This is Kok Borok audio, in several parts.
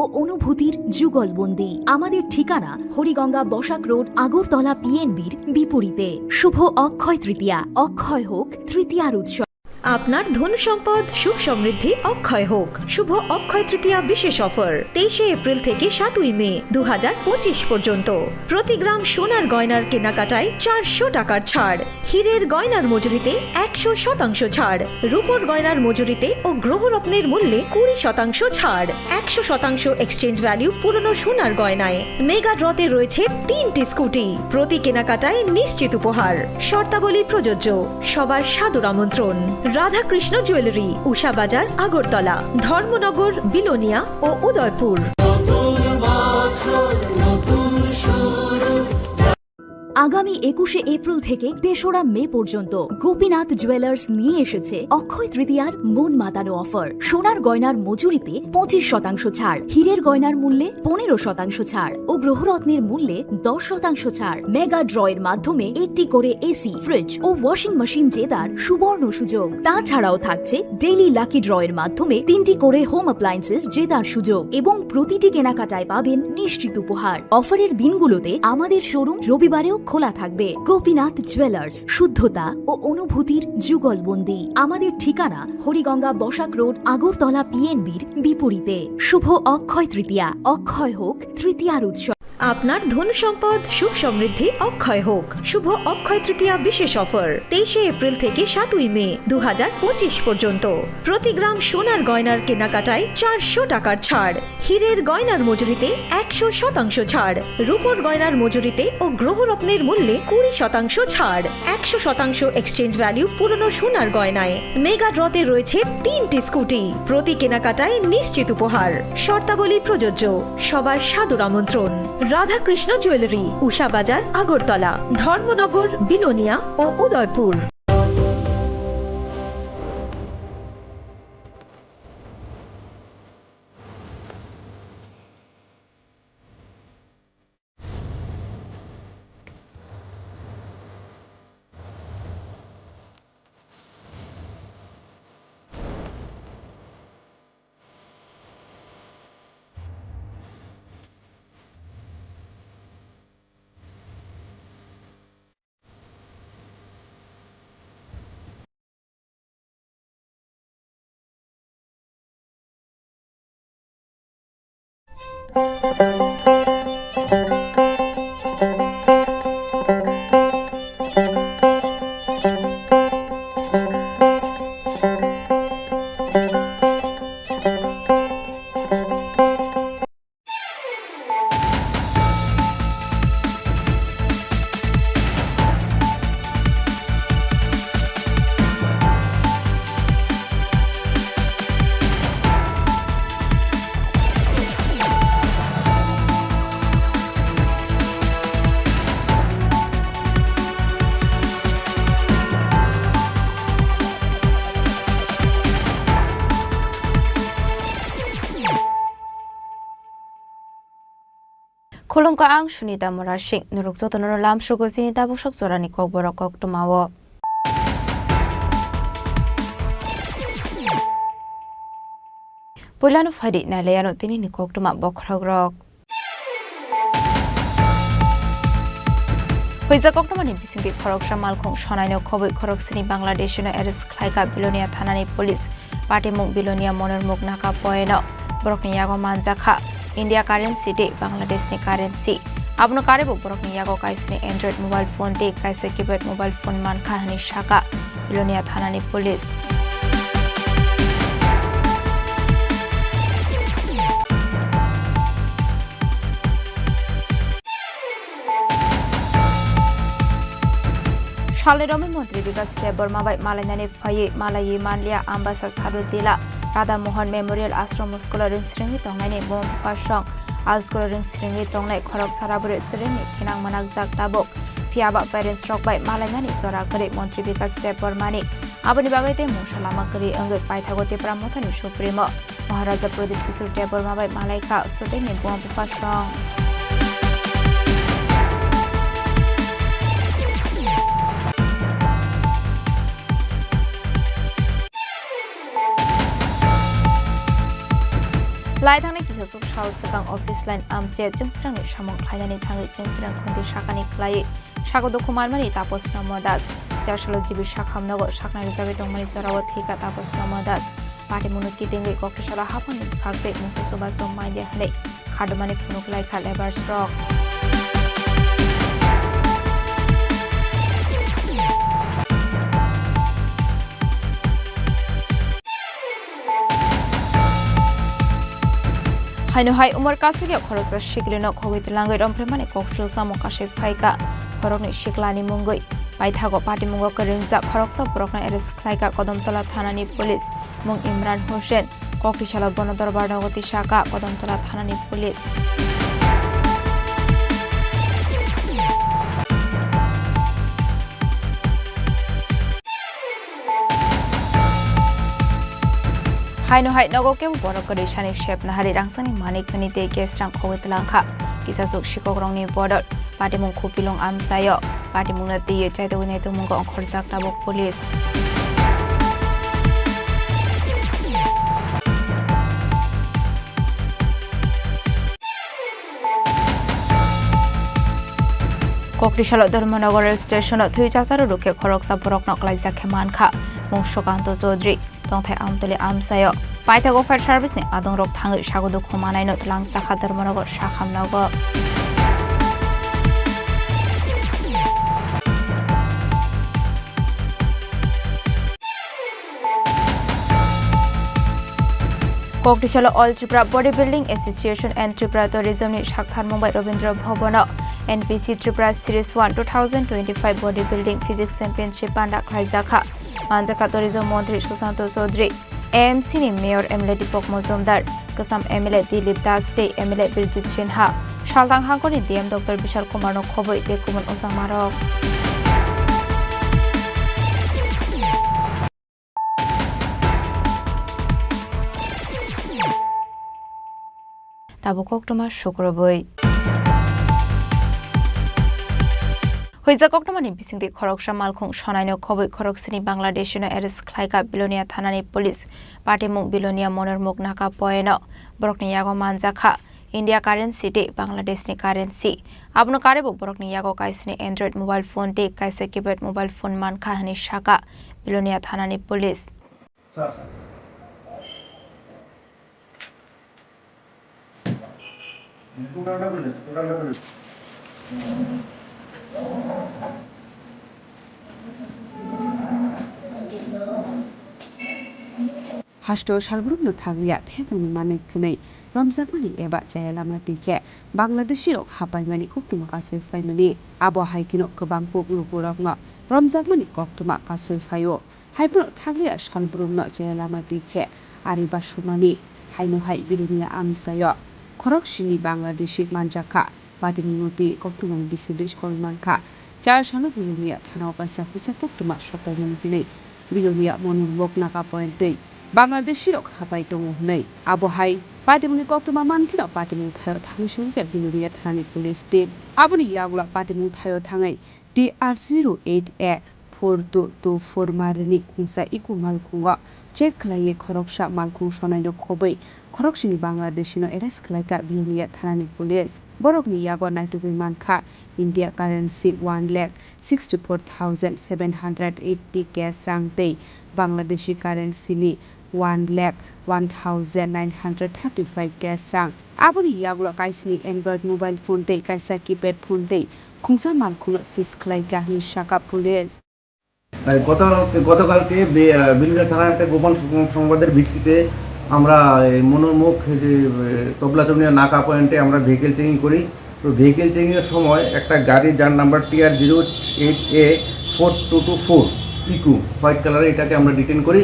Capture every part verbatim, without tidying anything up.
ও অনুভূতির যুগলবন্দি। আমাদের ঠিকানা হরিগঙ্গা বসাক রোড, আগরতলা পিএনবির বিপরীতে। শুভ অক্ষয় তৃতীয়া, অক্ষয় হোক তৃতীয়ার উৎসব। আপনার ধন সম্পদ সুখ সমৃদ্ধি অক্ষয় হোক। শুভ অক্ষয় তৃতীয়া বিশেষ অফার তেইশে এপ্রিল থেকে সাতই মে দু হাজার পঁচিশ পর্যন্ত। প্রতি গ্রাম সোনার গয়নার কেনাকাটায় চারশো টাকার ছাড়, হীরের গয়নার মজুরিতে একশো শতাংশ ছাড়, রূপোর গয়নার মজুরিতে ও গ্রহরত্নের মূল্যে কুড়ি শতাংশ ছাড়, একশো শতাংশ এক্সচেঞ্জ ভ্যালু পুরনো সোনার গয়নায়। মেগা ড্রতে রয়েছে তিনটি স্কুটি, প্রতি কেনাকাটায় নিশ্চিত উপহার। শর্তাবলী প্রযোজ্য। সবার সাদর আমন্ত্রণ। রাধাকৃষ্ণ জুয়েলারি, উষা বাজার, আগরতলা, ধর্মনগর, বিলোনিয়া ও উদয়পুর। আগামী একুশে এপ্রিল থেকে তেসরা মে পর্যন্ত গোপীনাথ জুয়েলার্স নিয়ে এসেছে অক্ষয় তৃতীয়ার মন মাতানো অফার। সোনার গয়নার মজুরিতে পঁচিশ শতাংশ ছাড়, হীরের গয়নার মূল্যে পনেরো শতাংশ ছাড় ও গ্রহরত্নের মূল্যে দশ শতাংশ ছাড়। মেগা ড্র এর মাধ্যমে একটি করে এসি, ফ্রিজ ও ওয়াশিং মেশিন জেতার সুবর্ণ সুযোগ। তাছাড়াও থাকছে ডেইলি লাকি ড্র এর মাধ্যমে তিনটি করে হোম অ্যাপ্লায়েন্সেস জেতার সুযোগ এবং প্রতিটি কেনাকাটায় পাবেন নিশ্চিত উপহার। অফারের দিনগুলোতে আমাদের শোরুম রবিবারেও খোলা থাকবে। গোপীনাথ জুয়েলার্স, শুদ্ধতা ও অনুভূতির যুগলবন্দি। আমাদের ঠিকানা হরিগঙ্গা বসাক রোড, আগরতলা পিএনবির বিপরীতে। শুভ অক্ষয় তৃতীয়া, অক্ষয় হোক তৃতীয়ার উৎসব। আপনার ধন সম্পদ সুখ সমৃদ্ধি অক্ষয় হোক। শুভ অক্ষয় তৃতীয়া বিশেষ অফার তেইশে এপ্রিল থেকে সাতই মে দু হাজার পঁচিশ পর্যন্ত। প্রতি গ্রাম সোনার গয়নার কেনাকাটায় চারশো টাকার ছাড়, হীরের গয়নার মজুরিতে একশো শতাংশ ছাড়, রূপোর গয়নার মজুরিতে ও গ্রহরত্নের মূল্যে কুড়ি শতাংশ ছাড়, একশো শতাংশ এক্সচেঞ্জ ভ্যালু পুরনো সোনার গয়নায়। মেগা ড্রতে রয়েছে তিনটি স্কুটি, প্রতি কেনাকাটায় নিশ্চিত উপহার। শর্তাবলী প্রযোজ্য। সবার সাদর আমন্ত্রণ। রাধাকৃষ্ণ জুয়েলারি, উষা বাজার, আগরতলা, ধর্মনগর, বিলোনিয়া ও Udaipur. Khulumkha, ang Sunita Murasing. Norok jotono lamsogo chini tabuksak jorani kokborok koktwmao. Puilano phaidi nailaiano tinini koktwma bokhorokrok. Huijak koktwmani bisingtwi khoroksa malkhung sonaino khobwi khoroksani Bangladeshino arrest khlaikha Bilonia thanani police. Patimung Bilonia Monormuk Naka Poyeno borokni yago manjakha. India currency tei Bangladeshni currency. Abono karwibo borokni yago kaisani Android mobile phone tei kaisa keypad mobile phone mankha hwnwi sakha Bilonia thanani police. Salni romwi montri Bikas Debbarma bai malainani phaiwi malaiwi manliya Ambasa Sadhu Tila Radha Mohan Memorial Ashram School o ringsringwi tongnaini buma bupha song. A school o ringsringwi tongnai khorok sarabwrwi sringni thinang mwnakjak tabuk. Phiya ba parents rok bai malainani jora kwrwi montri Bikas Debbarmani. Aboni bagwi tei mungsa lama kwrwi wngwi paithago Tipra Mothani Supremo Maharaja Pradyut Kishore Debbarma bai malaikha shooting ni buma bupha song. Lai thangnai kisasuk sal swkang office line amchai Chwngphrangni samung khlainani thangwi Chwngphrang khundi sakani khlaiwi sago dukhu manmani Taposno Modas. Chasalo G B Sakham nogo saknai rijagwi tongmani jorao thwikha Taposno Modas. Patimungno kitingwi Koktisalo haphangni bwkhak tei mungsa chubachu manya hwnwi khadumani phunuk laikha labour strike. Haino hai umor kasugya khoroksa siklino khogwi twlangwi romphre mani kokchul samung kasui phaikha khoroknwi siklani mungwi. Paithago patimungo kwrwngjak khoroksa borokno arrest khlaikha Kodamtola thanani police. Mung Imran Hussain, Koktisalo bono dorbar nogo tisaka Kodamtola thanani police. Haino hai nogo kebo borok kwrwi sani sep nahari rangsani manik hwnwi tei gas rang khogwi twlangkha. Kisasuk sikokrokni bodol patimung khupilung amchaio. Patimungno twiwi chaitugwi naitukmungo ongkhorjak tabuk police. Koktisalo Dharmanagar rail station-o thwi chacharo rwkhe khoroksa borokno klaijak khe mankha, mung Sukanto Chaudhary, tongthai Amtoli amchaio. Paithago fire service-ni adongrok thangwi sago dukhu manaino twlangjakha Dharmanagar Sakham nogo. Koktisalo All Tripura Bodybuilding Association and Tripura Tourism ni saktharmung bai Rabindra Bhavan-o N P C Tripura Series one two thousand twenty-five Bodybuilding Physique Championship panda khlaijakha. Manjakha Tourism Montri Susanto Chaudhary, A M C ni Mayor M L A Deepak Majumdar, Kwcham M L A Dilip Das tei M L A Birjit Sinha, Salthang Hangkor ni D M Doctor Bishal Kumar no khobwi tei kubun ojamarok. Tabuk koktwma sukrubwi. Huijak koktwmani bisingtwi khoroksa malkhung sonaino khobwi khoroksani Bangladeshino arrest khlaikha Bilonia thanani police. Patimung Bilonia Monormukh Naka poyeno borokni yago manjakha India currency tei Bangladeshni currency. Abono karwibo borokni yago kaisani Android mobile phone tei kaisa keypad mobile phone mankha hwnwi sakha Bilonia thanani police. Hasto salbrumno thanglia phekangni manwi khwnwi romjakmani eba chaya lama twi khe Bangladeshirok hapaimani koktwma kasui phaimani. Abo hai kheno kwbang kuk lukurokno romjakmani koktwma kasui phaio. Haiphano thanglia salbrumno chaya lama twi khe ari basumani haino hai Bilonia amchaio khorok sini Bangladeshi manjakha. Patimungno twi koktwmani bisingtwi sikol mankha. Chaya salo Bilonia thanao kaisa kisa koktwma sotaimani hinwi Bilonia Monormukh Naka point twi Bangladeshirok hapai tongo hwnwi. Abo hai patimungni koktwma mankheno patimung thaio thangwi songkhe Bilonia thanani police team. Aboni yagulo patimung thaio thangwi T R zero eight A four two two four marini khungsa iko malkhungo check khlaiwi khoroksa malkhung sonaino khobwi khoroksini Bangladeshino arrest khlaikha Bilonia thanani police. Borokni yago naitugwi mankha India currency one lakh sixty four thousand seven hundred eighty cash rang tei Bangladeshi currency ni one lakh one thousand nine hundred thirty five cash rang. Aboni yagulo kaisini Android mobile phone tei kaisa keypad phone tei khungsa malkhungno seize khlaikha hwnwi sakha police. এই গত, গতকালকে বে-, আহ, বিলুনিয়া থানায় একটা গোপন সং-, সংবাদের ভিত্তিতে আমরা এই মনোরমুখ যে, এ, তবলাচৌনিয়া নাকা পয়েন্টে আমরা ভেহিকেল চেকিং করি। তো ভেহিকেল চেকিংয়ের সময় একটা গাড়ি, যার number T R zero eight A four two two four Eeco, white কালারে, এটাকে আমরা ডিটেন করি।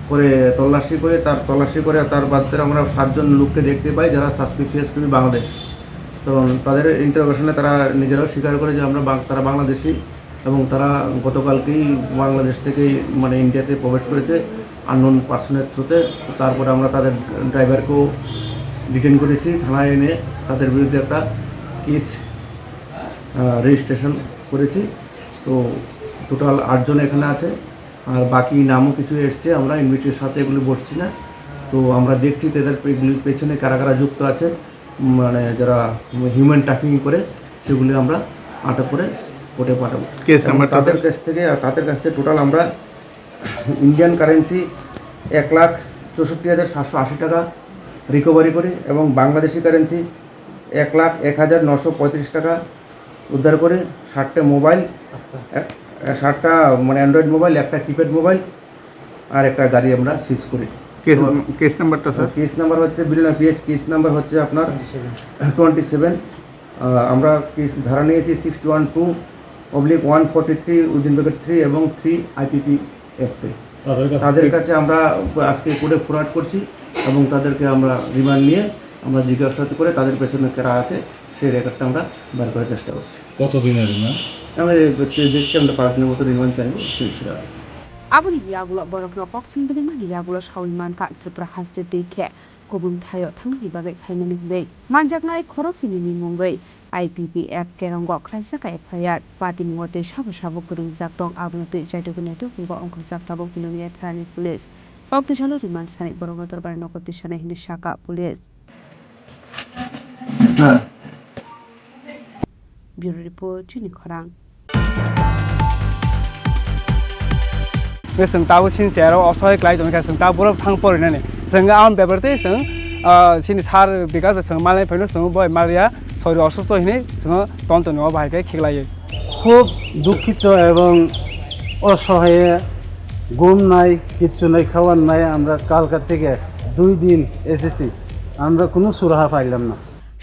করে তল্লাশি করে, তার তল্লাশি করে তার বাদে আমরা সাতজন লোককে দেখতে পাই, যারা সাসপিসিয়াস টু বি বাংলাদেশ। তো তাদের ইন্টারোগেশনে তারা নিজেরাও স্বীকার করে যে আমরা বাং-, তারা বাংলাদেশি। এবং তারা গতকালকেই বাংলাদেশ থেকে, মানে, ইন্ডিয়াতে প্রবেশ করেছে আননোন পার্সনের থ্রুতে। তারপরে আমরা তাদের ড্রাইভারকেও ডিটেন করেছি, থানায় এনে তাদের বিরুদ্ধে একটা কেস, আহ, রেজিস্ট্রেশন করেছি। তো টোটাল আটজন এখানে আছে, আর বাকি নামও কিছু এসছে, আমরা ইনভিটের সাথে এগুলো বসছি না। তো আমরা দেখছি তাদের এগুলির পেছনে কারা কারা যুক্ত আছে, মানে যারা হিউম্যান ট্রাফিকিং করে, সেগুলি আমরা আটক করে কোর্টে পাঠাবো। কেস এবং নাম্বারটা, তাদের স্যার? কাছ থেকে, তাদের কাছ থেকে টোটাল আমরা ইন্ডিয়ান কারেন্সি এক লাখ চৌষট্টি হাজার সাতশো আশি টাকা রিকভারি করি এবং বাংলাদেশি কারেন্সি এক লাখ এক হাজার নশো পঁয়ত্রিশ টাকা উদ্ধার করি, সাতটা মোবাইল, এক-, সাতটা মানে অ্যান্ড্রয়েড মোবাইল, একটা কিপ্যাড মোবাইল আর একটা গাড়ি আমরা সিজ করি। কেস, তো কেস নাম্বারটা, স্যার? কেস নাম্বার হচ্ছে, বিল্ডিং পিএস কেস নাম্বার হচ্ছে আপনার টোয়েন্টি সেভেন। আহ, আমরা কেস ধারা নিয়েছি sixty one two oblique one forty three within bracket three এবং থ্রি আইপিপি অ্যাক্টে। তাদের কাছ তাদের থেকে কাছে আমরা আজকে কোর্টে ফরওয়ার্ড করছি এবং তাদেরকে আমরা রিমান্ড নিয়ে আমরা জিজ্ঞাসাবাদ করে তাদের পেছনে কারা আছে সেই রেকর্ডটা আমরা বার করার চেষ্টা করছি। কতদিনের রিমান্ড? আমরা দেখছি আমরা পাঁচ দিনের মতো রিমান্ড চাইবো, সেই হিসেবে। Aboni yagulo borokno boxing bini mani yagulo sawi mankha Tripura haste twi khe kubun thaio thangnani bagwi phaimani hwnwi manjaknai khoroksini ni mungwi I P P Act kerongo khlaijak F I R. Patimungo tei sabo sabo kwrwngjak tong, abono twi chaitugwi naitugwi ongkhorjak tabuk Bilonia thanani police. Kok twisalo remand sani borokno dorbar nogo twisanai hwnwi sakha police. Bureau Report, Chini Khorang. Tei chwng tabuk chini chera o osohoi kwlai tongkha, chwng tabuk borok thang porinani. Chwng aboni bebak tei chwng, ah, chini sir Bikas chwng malai phaino chwng boi maria sori osukto hinwi chwng ton toni o bahai khe khiklaiwi. খুব দুঃখিত এবং অসহায়, ঘুম নাই, কিচ্ছু নাই, খাওয়ার নাই। আমরা কালকা থেকে দুই দিন এসেছি, আমরা কোনো সুরাহা পাইলাম না।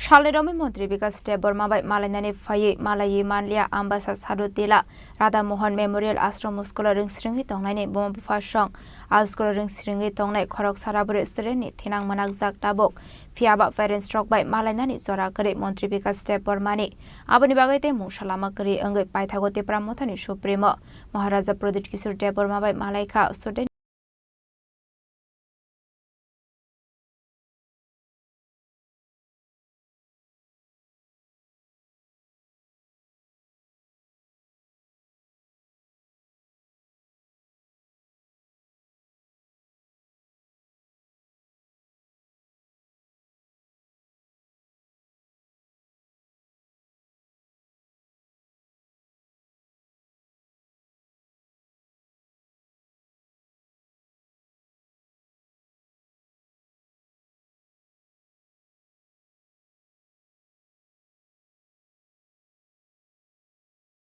Salni romwi montri Bikas Debbarma bai malainani phaiwi malaiwi manliya Ambasa Sadhu Tila Radha Mohan Memorial Ashram School o rwngsrwngwi tongnaini buma bupha song. A school o rwngsrwngwi tongnai khorok sara bwrwi student ni thinang mwnakjak tabuk. Phiya ba parents rok bai malainani jora kwrwi montri Bikas Debbarma ni. Aboni bagwi tei mungsa lama kwrwi wngwi paithago Tipra Mothani Supremo Maharaja Pradyut Kishore Debbarma bai malaikha student.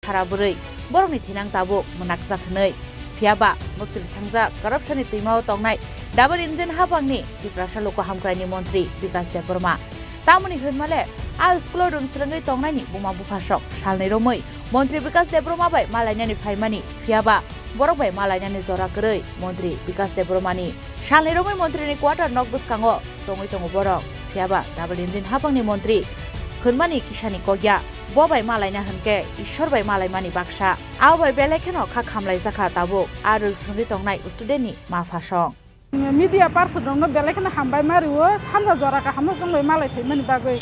Khara bwrwi borokni thinang tabuk mwnakjak hwnwi. Phiya ba mwktwi thangjak corruption ni twima o tongnai double engine habangni Tiprasa Luku Hamkraini montri Bikas Debbarma. Tamoni hwnmale a school o rwngsrwngwi tongnaini buma bupha sok salni romwi montri Bikas Debbarma bai malainani phaimani, phiya ba borok bai malainani jora kwrwi montri Bikas Debbarmani. Salni romwi montri ni quarter nok bwskango tongwi tongo borok. Phiya ba double engine habangni montri hwnmani kisani kokya. Bo bai malaina hwnkhe Ishwar bai malaimani baksa. Abo bai belai kheno kha khamlaijakha tabuk a rwngsrwngwi tongnai student ni ma phasong. Media person rokno belai kheno hambai ma rio, sanja jora kaham no chwng bai malai phaimani bagwi.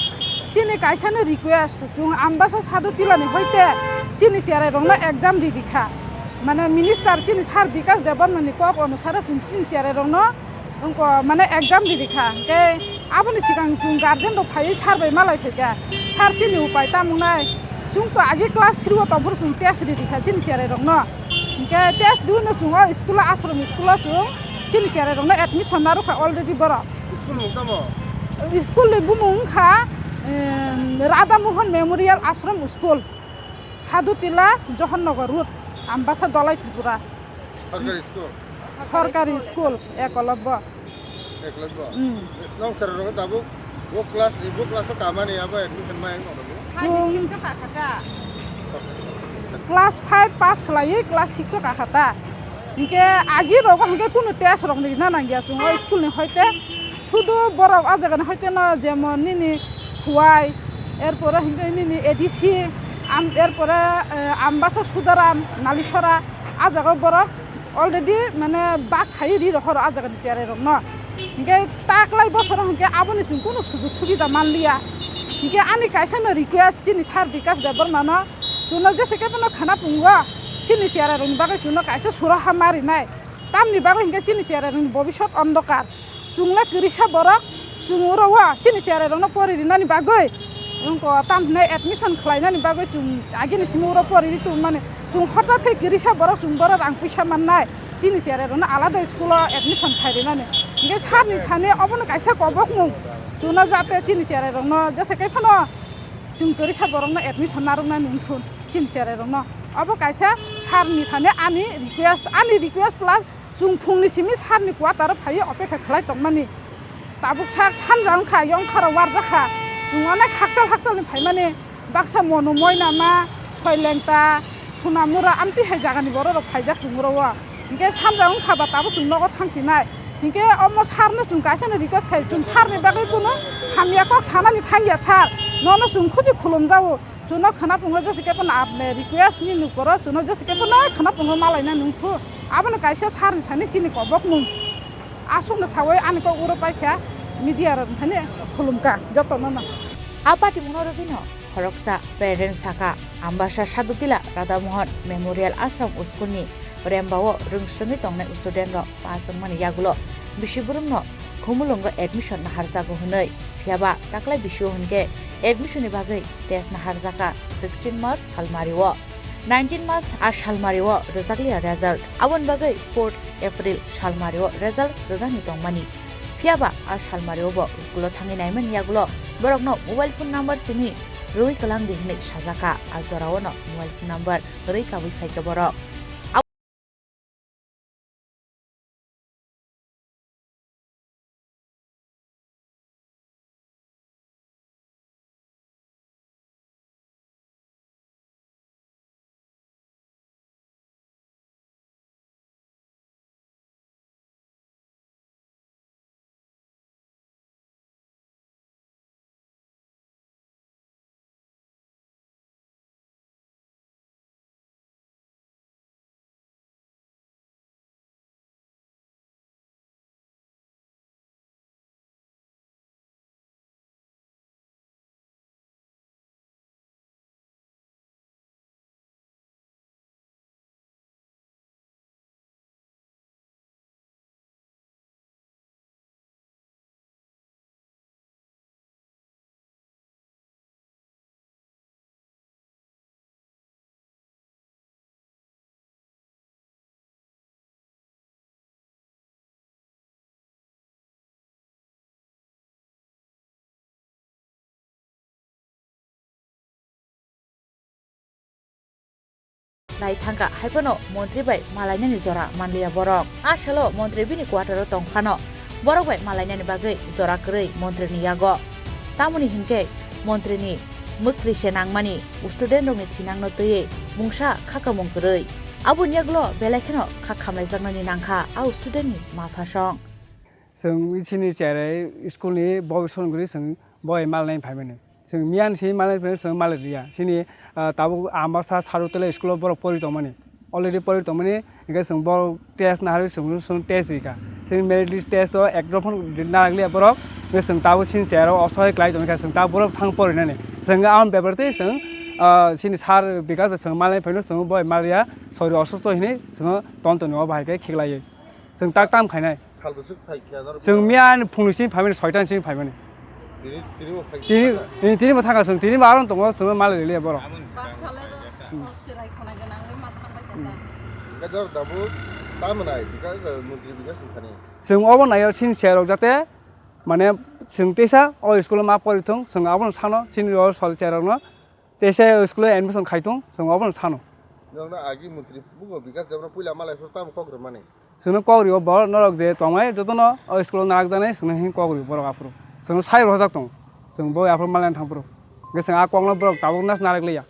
Chini kaisa no request, chwng Ambasa Sadhu Tilani hoite chini cherai rokno exam ri rikha. Mane minister chini sir Bikas Debbarma ni kok onusare chwng chini cherai rokno wngko mane exam ri rikha. Hwnkhe aboni swkang chwng guardian rok phaiwi sir bai malai phaikha. Sir chini upai tamo wngnai? Chwng to agi class three o tongphuru chwng test ri rikha chini cherai rokno. Hwnkhe test riwi no chwng o school o, ashram school o chwng chini cherai rokno admission narwkha already borok. School mung tamo? School ni bumung wngkha, em, Radha Mohan Memorial Ashram School, Sadhu Tila, Johor Nagar Road, Ambasa, Dhalai, Tripura. Sorkari school? Sorkari school, Ekolobbo. Ekolobbo? Hmm. Nong sir rok tabuk bo class, bo class o kamani abo admission ma eng nogo? Five, six o kakha ta. Class five pass khlaiwi class six o kakha ta. Hinkhe agi rogo hinkhe kunu test rok rina nangya chwng o school ni hoite. Sudu borok o jaga ni hoite no jemon nini Huwai, erpore hinkhe nini A D C, am-, erpore, eh, Ambasa Sudaram, Nalisora, a jaga borok already mane bak khai ri rohor a jaga ni cherai rok no. Hinkhe taklai bosoro hinkhe aboni chwng kunu sujug subida manliya. Hinkhe ani kaisa no request chini sir Bikas Debbarma no, chwngno jese khe bono khana pungo, chini cherai rokni bagwi chwngno kaisa suraha marinai. Tamni bagwi hinkhe chini cherai rokni bobisot ondokar. Chwng le kwrwisa borok, chwng oro o chini cherai rokno pori rinani bagwi, wngkha tam hwnwi admission khlainani bagwi chwng agini simi oro pori ri tongmani. Chwng hothat khe kwrwisa borok, chwng borok rang puisa mannai, chini cherai rokno alada school o admission khai rinani. Hinkhe sir ni thani obono kaisa kobokmung, chwngno jate chini cherai rokno jesa khe phano chwng kwrwisa borokno admission narwknani wngthun chini cherai rokno. Obo kaisa sir ni thani ani request, ani request plus chwng phungni simi sir ni quarter o phaiwi opekha khlai tongmani. Tabuk sir sanja wngkha, yongkharo warjakha. Chwng onek hakchal hakchalni phaimani, baksa Monu Moinama, Soilengta, Sunamura, amtwi hai jagani bororok phaijak chwng oro o. Hinkhe sanja wngkha ba tabuk chwng nogo thangsinai. Hinkhe omo sir no chwng kaisa no request khai, chwng sir ni bagwi kunu hamya kok sanani thangya sir. Nono chwng khuchi khulumjago. Chwngno khwnaphungo jesa khe phano apni request ni nukoro chwngno jesa khe phano khwnaphungo malaina nungthu. Abono kaisa sir ni thani chini kobokmung. Aswkno sawi ani kok uro paikha media rok thani khulumkha jotono no. A patimungno rwgwino khoroksa parents saka Ambasa Sadutila Radhamohan Memorial Ashram School ni rembao rwngsrwngwi tongnai student rok pass wngmani yagulo bisi borokno Khumulwngo admission naharjago hwnwi. Phiyaba taklai bisio hwnkhe admission ni bagwi test naharjakha sixteen March salmario. Nineteen March a salmario rwjakliya result. Aboni bagwi fourth April salmario result rwgani tongmani. Phiyaba a salmario bo school o thangwi naimani yagulo borokno mobile phone number simi rwui kwlangdi hwnwi sajakha. A jorao no mobile phone number rwui kabui phaikha borok. Lai thangkha, hai phano montri bai malainani jora manliya borok. A salo montri bini quarter o tong phano borok bai malainani bagwi jora kwrwi montri ni yago. Tamoni hinkhe montri ni mwktwi se nangmani student rokni thinangno twiwi mungsa khakamung kwrwi. Aboni yagulo belai kheno kha khamlaijaknani nangkha a student ni maphasong. Chwng chini cherai school ni bo songri chwng boi malnai phaimani. Chwng miyan si malnai phaimani chwng malai riya. Chini, ah, tabuk Ambasa Sarutela school o borok pori tongmani. Already pori tongmani, hingke chwng borok test naharwi chwng, chwng test rikha. Chini merit list test o ekdom phano narakliya borok. Hingke chwng tabuk chini cherai o osohoi klai tongkha chwng tabuk borok thang porinani. Chwng ang bepar tei chwng, ah, chini sir Bikas chwng malnai phaino chwng boi malya sori osostho hinwi chwng ton toni o bahai khe khiklaiwi. Chwng tak tam khainai. Sal bwswk phai khe norok. Chwng miya ni phungni sini phaimani, soita ni sini phaimani. Tini, tini bo phai Tini, kha. Tini, tini bo thangkha chwng, tini bo aron tongo, chwng malai liya borok. Bak sale do, Hmm. Chirai khona gwnang le ma thang bai Hmm. Hingke jor dabu tam nai, bika, eh, montri bika sing thani. Chwng obo naiyo sini cherok jate, mane chwng teisa o school o ma pori thung, chwng abono sano, sini o sol cherokno. Teisa school o admission khai tung, chwng obono sano. Nokno agi montri bugo Bikas Debra puila malai phuru tamo kok rwmani. Chwngno kok rio borok norok je tongnai jotono o school o narakjaknai chwngno hin kok rio borok aphuru. Chwngno sai rohorjak tongo. Chwng bo aphuru malai thang phuru. Hingke chwng a kokno borok tabuk nas narak liya.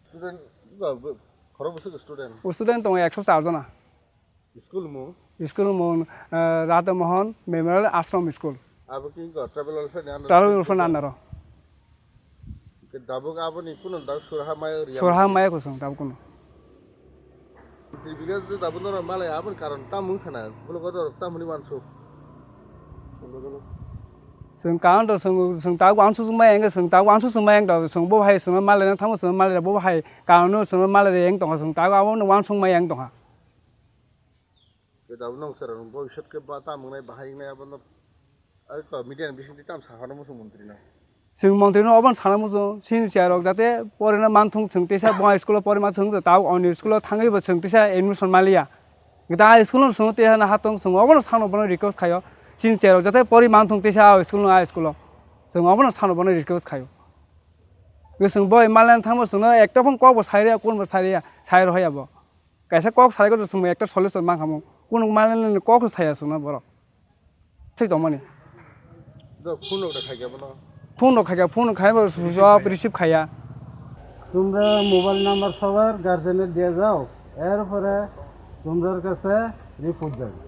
Student bugo khorok bwswk student? O student tongo ekso char jona. School mung? School mung, eh, Radha Mohan Memorial Ashram School. Abo ki ko tribal welfare ni under? Tribal welfare ni under o. Ke dabuk abo ni kuno dak surha maya riya. Surha maya kusung dabuk kuno. Tri bigas de dabuk noro malai abo ni karon tam mung khana, bulo ko dor tam ni wansu. Sung karon to sung, sung tabuk wansu sung maya eng, sung tabuk wansu sung maya eng to, sung bo hai sung malai na thamu sung malai bo hai karon no sung malai eng tong sung tabuk abo no wansung maya eng tong ha. Beda bo nong sir, bhobishyot khe ba tam wngnai, bahai wngnai, abono, ai ko media ni bising twi tam sa hano muchung montri no. Chwng montri no obono sana muchung, chini chwrai rok jate porina manthung chwng tisa bo school o pori manthung ta, tabuk oni school o thangwi bo chwng tisa admission maliya. Gita a school no chwng tisa na hatong chwng obono sano bono request khayo. Chini chwrai rok jate pori manthung tisa a school no a school o. Chwng obono sano bono request khayo. Chwng boi malen thangbo chwngno ekta phone kok bo sai rwya, kun bo sai rwya, sai rw haya bo. Kaisa kok salai ko chwng ekta solution man khamu. Kunu malen kok saya chwngno borok. Thik tongmani. Do phone rok da khaikya bono. Phone rok khaikya, phone khai bo switch off, receive khaya. তোমরা mobile number সবার গার্জেনের দিয়ে যাও, এরপরে তোমরার কাছে রিপোর্ট যাবে।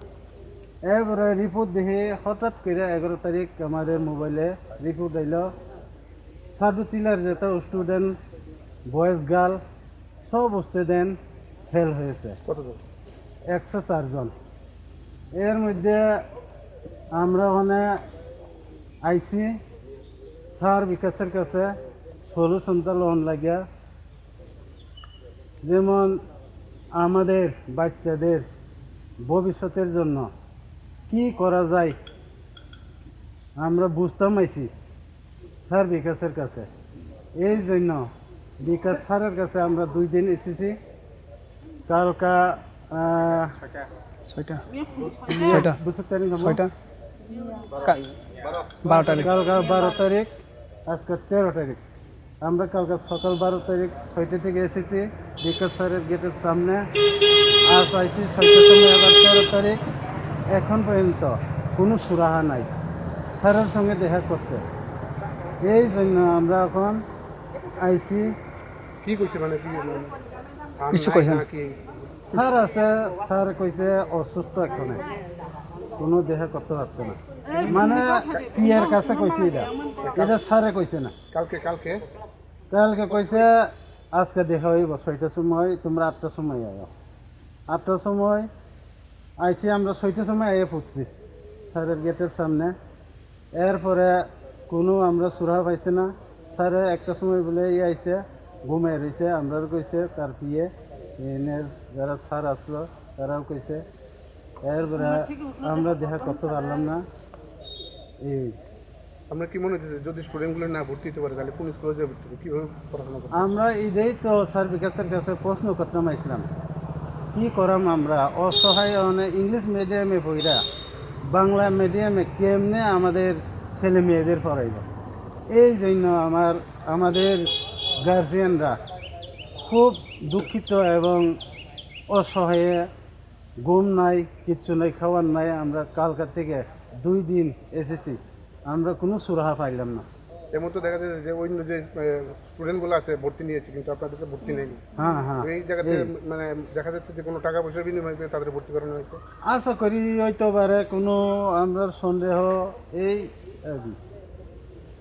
এরপরে রিপোর্ট দেখে হঠাৎ করে এগারো তারিখ আমাদের মোবাইলে রিপোর্ট আইলো, সাধু টিলার যেটা স্টুডেন্ট, বয়েজ গার্ল, সব স্টুডেন্ট ফেল হয়েছে। কতজন? একশো চার জন। এর মধ্যে আমরা ওখানে আইসি স্যার বিকাশের কাছে সলিউশনটা লোন লাগিয়া, যেমন আমাদের বাচ্চাদের ভবিষ্যতের জন্য কি করা যায় আমরা বুঝতাম আইছি স্যার বিকাশের কাছে। এই জন্য বিকাশ স্যারের কাছে আমরা দুই দিন এসেছি। কালকা, আহ, ছয়টা। ছয়টা। বুঝতে পারি না? ছয়টা। কা-, বারো তারিখ। কালকা বারো তারিখ, আজকে তেরো তারিখ। আমরা কালকে সকাল বারো তারিখ ছয়টা থেকে এসেছি বিকাশ স্যারের গেটের সামনে। আজ আইসি ছয়টার সময়, আবার তেরো তারিখ, এখন পর্যন্ত কোনো সুরাহা নাই স্যারের সঙ্গে দেখা করতে। এই জন্য আমরা এখন আইসি। কি কইছে মানে, কি মানে, স্যার কিছু নাই কইছে না। নাকি? স্যার আছে, স্যার কইছে অসুস্থ এখনো, কোনো দেখা করতে পারছে না। মানে পিয়ার কাছে কইছে এটা, এটা স্যারে কইছে না। কালকে, কালকে? কালকে কইছে আজকে দেখা হইব ছয়টার সময়, তোমরা আটটার সময় আও। আটটার সময় আইসি, আমরা ছয়টার সময় আইয়া পড়ছি স্যারের গেটের সামনে। এরপরে কোনো আমরা সুরাহা পাইছি না। স্যারে একটা সময় বলে ইয়ে আইছে, ঘুমাই রইছে, আমরাও কইছে তার পিয়ে, এনে যারা স্যার আসলো তারাও কইছে। এরপরে আমরা দেখা করতে পারলাম না। এই আমরা কি মনে হচ্ছে যদি স্টুডেন্টগুলো না ভর্তি হতে পারে তাহলে কোন স্কুলে যাবে, কিভাবে পড়াশোনা করবে? আমরা এটাই তো স্যার বিকাশের কাছে প্রশ্ন করতাম আইছিলাম, কি করাম আমরা অসহায়, মানে ইংলিশ মিডিয়ামে পড়া, বাংলা মিডিয়ামে কেমনে আমাদের ছেলে মেয়েদের পড়াইব? এই জন্য আমার, আমাদের গার্জিয়ানরা খুব দুঃখিত এবং অসহায়ে ঘুম নাই, কিচ্ছু নাই, খাওয়ার নাই। আমরা কালকা থেকে দুই দিন এসেছি, আমরা কোনো সুরাহা পাইলাম না। এমন তো দেখা যাচ্ছে যে অন্য যে, এ, স্টুডেন্টগুলো আছে ভর্তি নিয়েছে, কিন্তু আপনাদেরকে ভর্তি নেয়নি। হ্যাঁ, হ্যাঁ, তো এই জায়গাতে এই। মানে দেখা যাচ্ছে যে কোনো টাকা পয়সার বিনিময়ে তাদের ভর্তি করানো হয়েছে। আশা করি হইতে পারে, কোনো আমরার সন্দেহ এই আর কি।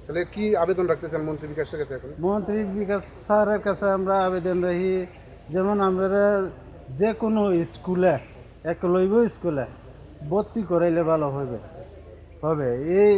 তাহলে কি আবেদন রাখতে চান মন্ত্রী বিকাশের কাছে এখন? মন্ত্রী বিকাশ স্যারের কাছে আমরা আবেদন রাখি, যেমন আমরা যে কোনো স্কুলে, একলব্য স্কুলে ভর্তি করাইলে ভালো হবে, হবে। এই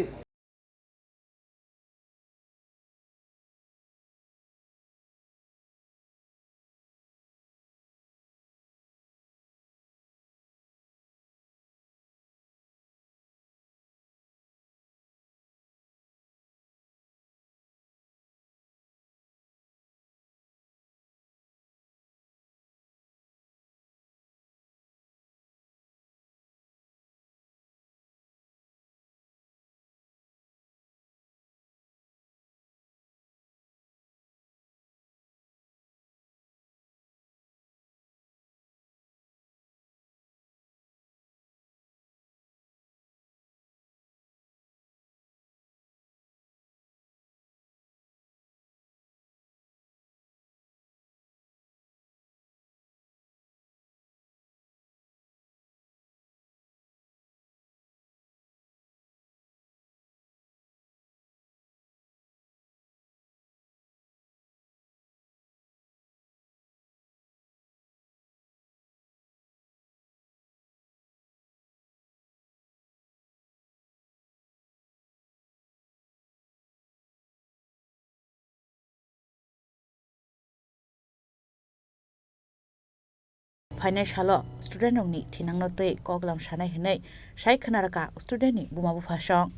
Phainai salo student rokni thinangno twi koklam sanai hwnwi sai khwna rwkha student ni buma buphasong.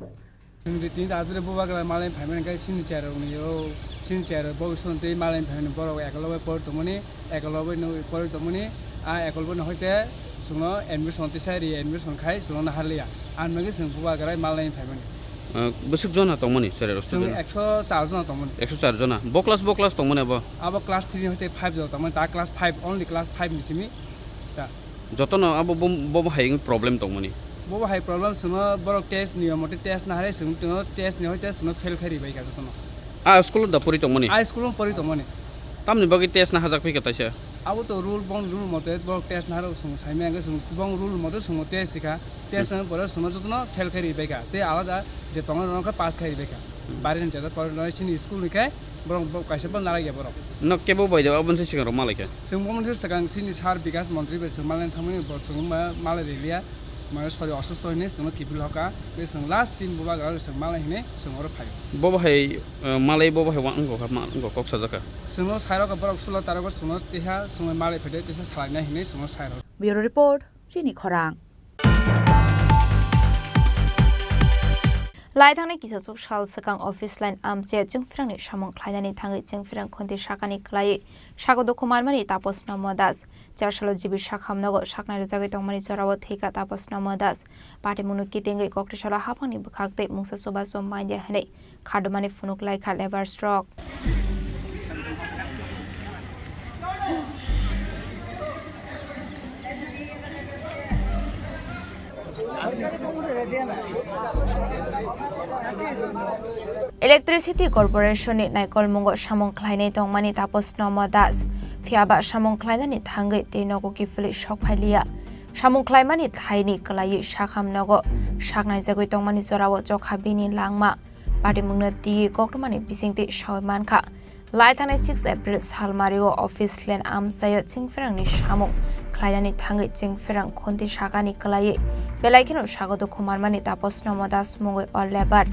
Chwng tini ta ajure bubagra malai phaimani khe sini chair rokni o, sini chair rok bo song tei malai phaimani borok ekologo pori tongmani, ekologo no pori tongmani, a ekologo no hoite chwngno admission tisa re admission khai chwngno naharliya. Ang bagwi chwng bubagra malai phaimani. Ah, bwswk jona tongmani chair rok Chwng student? Ekso char jona tongmani. Ekso char jona. Bo class, bo class tongmani abo? Abo class three hoite five jona tongmani, ta class five, only class five ni simi ta. Jotono abo bo, bo, bo hai problem tongmani. Bo bo hai problem sino borok test niyom mote test na hare sino tino test ni hoite sino fail khai ribai ka jotono. A school da pori tongmani? A school pori tongmani. Tamni bagwi test na hajak phika taisa? Abo to rule bong rule mote borok test na haro song saimai ang song bong rule mote song test ka test na pore song jotono fail khai ribai ka. Te alada je tongo no khe pass khai ribai ka. Bari ni jada pori no chini school ni khe Borok bo kaisa bo nalai ya borok. No kebo bai da aboni se sikang rok malai khe. Chwng bo mwnsi swkang chini sir Bikas Montri bai chwng malai thangmani bo chwng ma-, malai riliya. Mane sori osusto hini chwngno kipil hoka. Be chwng last din bubagra chwng malai hini chwng oro phai. Bo bo hai, eh, malai bo bo hai wng kok ha ma wng kok kok sajaka. Chwngno sir rok borok sulo taro bo chwngno teha chwngno malai phede teisa salai nai hini chwngno sir rok. Bureau Report, Chini Khorang. Lai thangnai kisasuk sal swkang office line amche chwngphrangni samung khlainani thangwi chwngphrang khunti sakani kwlaiwi sago dukhu manmani Tapos Nomo Das. Char salo G B Sakham nogo saknai rwjagwi tongmani jorao thwikha Tapos Nomo Das. Patimungno kitingwi kokti salo haphangni bwkhak tei mungsa chubachu manya hwnwi khadumani phunuk laikha labour srok. Electricity Corporation ni naikolmungo samung khlainai tongmani Tapos Nomo Das, phiyaba samung khlainani thangwi tei nogo kiphilwi sok phailiya. Samung khlaimani thaini kwlaiwi sakham nogo saknaijagwi tongmani jorao chokha bini langma. Patimungno twiwi koktwmani bisingtwi sawi mankha. Lai thangnai six April salmario office line amchaio chwngphrangni samung khlainani thangwi chwngphrang khunti sakani kwlaiwi belai kheno sago dukhu manmani Tapos Nomo Das mungwi o labour.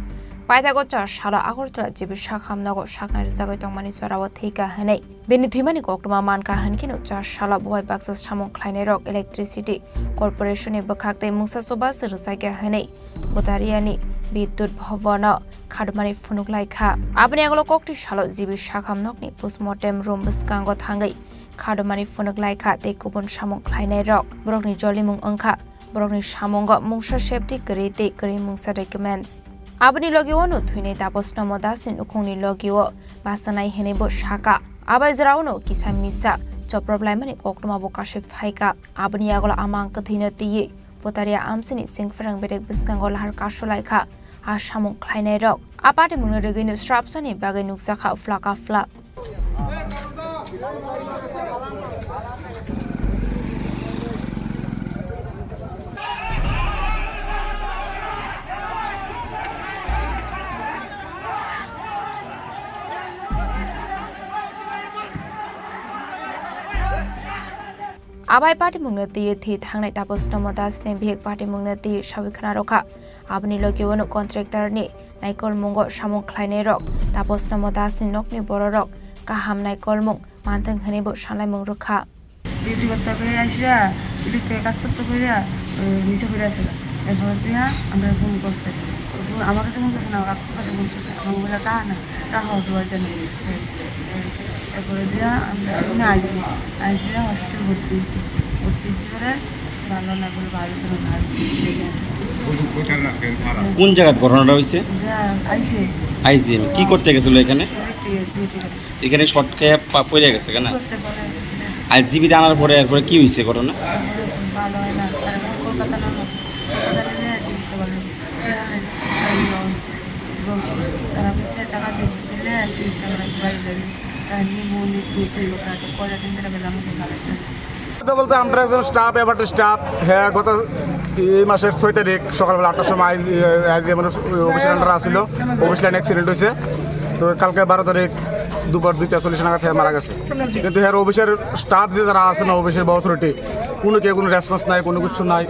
Paithago char salo Agartala G B Sakham nogo saknai rwjagwi tongmani jorao thwikha hwnwi. Bini thwimani koktwma mankha hwnkheno char salo bo bai baksa samung khlainairok Electricity Corporation ni bwkhak tei mungsa chubachu rwjakya hwnwi Butariani Bidyut Bhavan o khadumani phunuk laikha. Aboni agolo kokti salo G B Sakham nokni postmortem room bwskango thangwi khadumani phunuk laikha tei kubun samung khlainairok borokni jolimung wngkha. Borokni samungo mungsa safety kwrwi tei kwrwi mungsa documents. Aboni logio no thwinai Tapos Nomo Das ni nukhungni logio bachanai hwnwi bo sakha. Abai jorao no kisa misa choprop laimani koktwma bo kasui phaikha. Aboni yagulo amang kwthwino twiwi Potaria amchini chwngphrang bedek bwskango lahar kasu laikha. A samung khlainairok a patimungni rwgwino srapsani bagwi nukjakha phlaka phlak. Abai patimungno twiwi thwi thangnai Tapos Nomo Das ni bihik patimungno twiwi sawi khna rwkha. Aboni logi uano contractor ni naikolmungo samung khlainairok Tapos Nomo Das ni nokni bororok kaham naikolmung manthwng hwnwi bo sanlaimung rwkha. Duty করতে গিয়ে আসিয়া ইলেকট্রিকে কাজ করতে গিয়া নিচে পড়ে আছে। এরপরে দিয়া আমরা ফোন করছে। ফোন আমার কাছে ফোন করছে না, কাকুর কাছে ফোন করছে। আমার মোবাইলে টাকা নাই, টাকা হওয়া দেওয়া দেন। এরপরে দিয়া আমরা সেখানে আইসি, আইসি হসপিটাল ভর্তি হয়েছি। ভর্তি হয়েছি করে ভালো না করে বাইরে ধরো ভালো লেগে আছে। কোন জায়গায় ঘটনাটা হয়েছে? এটা আইসি। আইসি। কি করতে গেছিল এখানে? ইলেকট্রিক ডিউটি করছে। এখানে শর্ট খেয়ে পা-, পড়ে গেছে কেন? করতে পারে। আর জিবিতে আনার পরে এরপরে কি হয়েছে ঘটনা? তারপরে ভালো হয় না, তার কাছে কলকাতা নিল, কলকাতা নিলে চিকিৎসা করে। এখানে তাই, তারা বলছে, "টাকা দি-, দিলে চিকিৎসা করে, বাড়ি লাগে।" তার নিমো নিচে তৈরি করতে আছে, কয়টা দিন ধরে গ্রামে বেকার হইতেছে। এটা বলতে আমরা একজন স্টাফ, এভারটেক স্টাফ, হ্যাঁ, গত এই মাসের ছয় তারিখ সকালবেলা আটটার সময় আইজি-, আইজিএম এর অফিসের আন্ডারে আসছিল, অফিস লাইন অ্যাক্সিডেন্ট হয়েছে। তো কালকে বারো তারিখ দুপুর দুইটা চল্লিশ নাগাদ হ্যাঁ মারা গেছে। কিন্তু হ্যাঁ, অফিসের স্টাফ যে যারা আছে না, অফিসের বা অথরিটি, কোনো কেউ কোনো রেসপন্স নাই, কোনো কিছু নাই,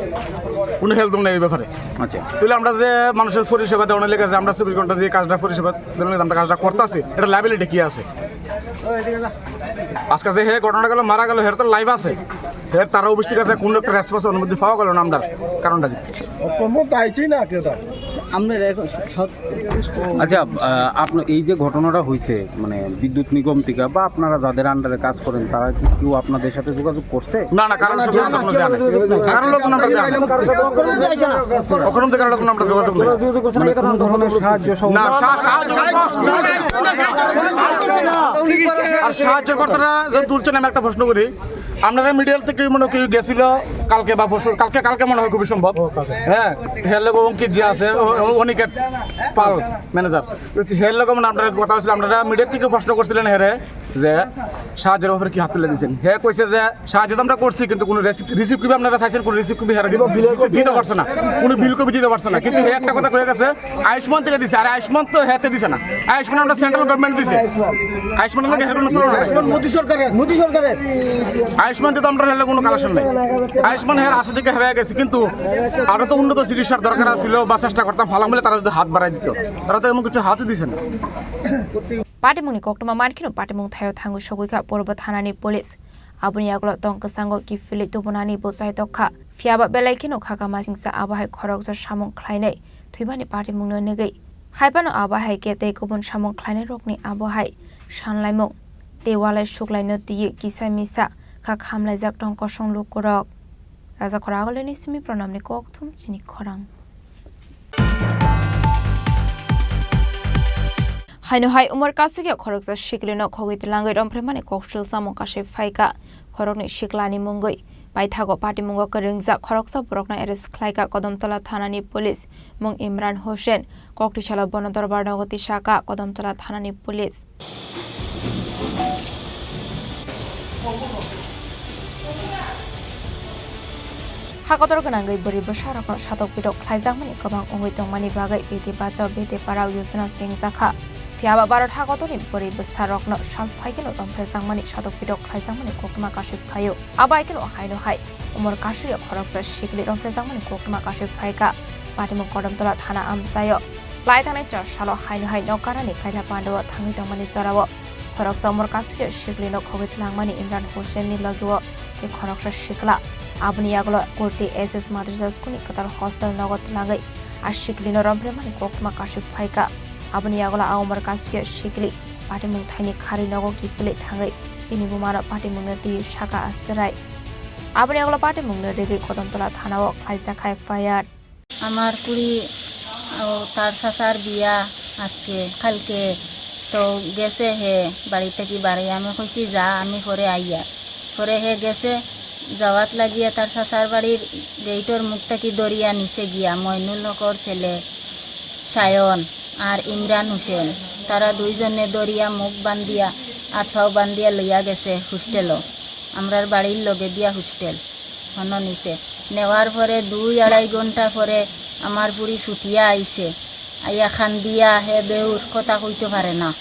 কোনো হেল্প নাই এই ব্যাপারে। আচ্ছা। তাহলে আমরা যে মানুষের পরিষেবা দেওয়ানোর লেগে যে আমরা চব্বিশ ঘন্টা যে কাজটা পরিষেবা দেওয়ানোর লেগে আমরা কাজটা করতেছি, এটা লাইবিলিটি কি আছে? আজকে যে হে ঘটনা গেল, মারা গেল, হের তো লাইভ আছে। এর তারা অফিস থেকে কোনো একটা রেসপন্স অনুমতি পাওয়া গেল না আমরার কারণটা কি? কোনো পাইছি না কেউ। আমরা এখন সব আচ্ছা, আহ, আপনার এই যে ঘটনাটা হয়েছে, মানে, বিদ্যুৎ নিগম থেকে বা আপনারা যাদের আন্ডারে কাজ করেন, তারা কি কেউ আপনাদের সাথে যোগাযোগ করছে? না, না, কারোর সাথে না, আমরা না, কোনো কেউ জানি। যোগাযোগ নাই। কারোর লোক নাম্বার দেওয়া হয়নি। কখনো তো কারোর লোক নাম্বার যোগাযোগ নেই। যোগাযোগ করছে না, মানে, এই কারণে কোনো ধরনের সাহায্য সহযোগিতা না, সা-, সাহায্য না, না, না। আর সাহায্যকর্তারা যে তুলছেন, আমি একটা প্রশ্ন করি, আপনারা মিডিয়ার থেকে মনে হয় কেউ গেছিল কালকে বা পরশু, কালকে, কালকে মনে হয় খুবই সম্ভব। ও, কালকে। হ্যাঁ, হের লগে অঙ্কিত যে আছে, ও, ও, অনিকেত পাল, ম্যানেজার। হের লগে মনে হয় আপনার কথা হয়েছিল, আপনারা মিডিয়ার থেকে প্রশ্ন করছিলেন হেরে যে সাহায্যের ব্যাপারে কি হাত তুলে দিয়েছেন। হে কইছে যে সাহায্য তো আমরা করছি, কিন্তু কোনো রিসিভ, রিসিভ কপি আপনারা চাইছেন, কোনো রিসিভ কপি হেরে দিতে পারছে না, কোনো বিল কপি দিতে পারছে না। কিন্তু হে একটা কথা কয়ে গেছে, আয়ুষ্মান থেকে দিছে, আর আয়ুষ্মান তো হেতে দিছে না। আয়ুষ্মান আমরা সেন্ট্রাল গভর্নমেন্ট দিছে। আয়ুষ্মান আমরা হেরে কোনো তুলনা নাই। আয়ুষ্মান মোদি সরকারের, মোদি সরকারের। আয়ুষ্মান তো আমরা হেলে কোনো কালেকশন নাই। আয়ুষ্মান হের আছে দিকে হেরে গেছে, কিন্তু আরো তো উন্নত চিকিৎসার দরকার ছিল বা চেষ্টা করতাম, ফালাম বলে তারা যদি হাত বাড়াই দিত, তারা তো এমন কিছু হাতই দিছে না। Patimungni koktwma mankheno patimung thaio thangwi sogwi kha Purbo thanani police. Aboni yagulo tong kwchango kiphilwi tubunani bwchai tokha. Phiyaba belai kheno khaka masingcha abo hai khoroksa samung khlainai thwibani patimungno nigwi. Haiphano abo hai khe tei kubun samung khlainairokni abo hai sanlaimung tei walai suklaino twiwi kisa misa kha khamlaijak tong kosong lukurok. Raja Khoragolini simi Pranamni kokthum chini khorang. Haino hai umor kasugya khoroksa siklino khogwi twlangwi romphre mani koksul samung kasui phaikha. Khoroknwi siklani mungwi paithago patimungo kwrwngjak khoroksa borokno arrest khlaikha Kodamtola thanani police. Mung Imran Hussain, koktisalo bono dorbar nogo tisaka Kodamtola thanani police. Hakotor gwnangwi bwrwi bwsarokno satok pitok khlaijakmani kwbang wngwi tongmani bagwi Beti Bachao Beti Padhao yojana chengjakha. Phiyaba Bharat hakotorni bwrwi bwsarokno sal phaikeno romphrejakmani satok pitok khlaijakmani koktwma kasui phaio. Abo hai kheno haino hai umor kasui khoroksa sikli romphrejakmani koktwma kasui phaikha. Patimung Kodamtola thana amchaio. Lai thangnai char salo haino hai nokharani kaila pandao thangwi tongmani jorao khoroksa umor kasui siklino khogwi twlangmani Imran Hussainni logio tei khoroksa sikla. Aboni yagulo Kurti S S Madrasa Schoolni kwtal hostel nogo twlangwi a siklino romphrejakmani koktwma kasui phaikha. Aboni yagulo a umor kasui sikli patimung thaini kharwi nogo kiphilwi thangwi bini bumano patimungno twiwi saka a chwrai. Aboni yagulo patimungno rigwi Kodamtola thanao khlaijak F I R. আমার কুড়ি, ও, তার চাচার বিয়া আজকে, কালকে, তো গেছে হে বাড়ি থাকি বাড়ি। আমি কইছি, "যা, আমি পরে আইয়া।" পরে হে গেছে, যাওয়াত লাগিয়া তার চাচার বাড়ির গেইটর মুখ থাকি দরিয়া নিচে গিয়া মইনুল হকর ছেলে সায়ন আর ইমরান হোসেন, তারা দুইজনে দরিয়া মুখ বান্ধিয়া, আত পাও বান্ধিয়া লইয়া গেছে হোস্টেলও, আমরার বাড়ির লগে দিয়া হোস্টেল। হনো নিছে। নেওয়ার পরে দুই আড়াই ঘন্টা পরে আমার পুরি ছুটিয়া আইছে। আইয়া খান্দিয়া হে বেউর কথা কইতে পারে না।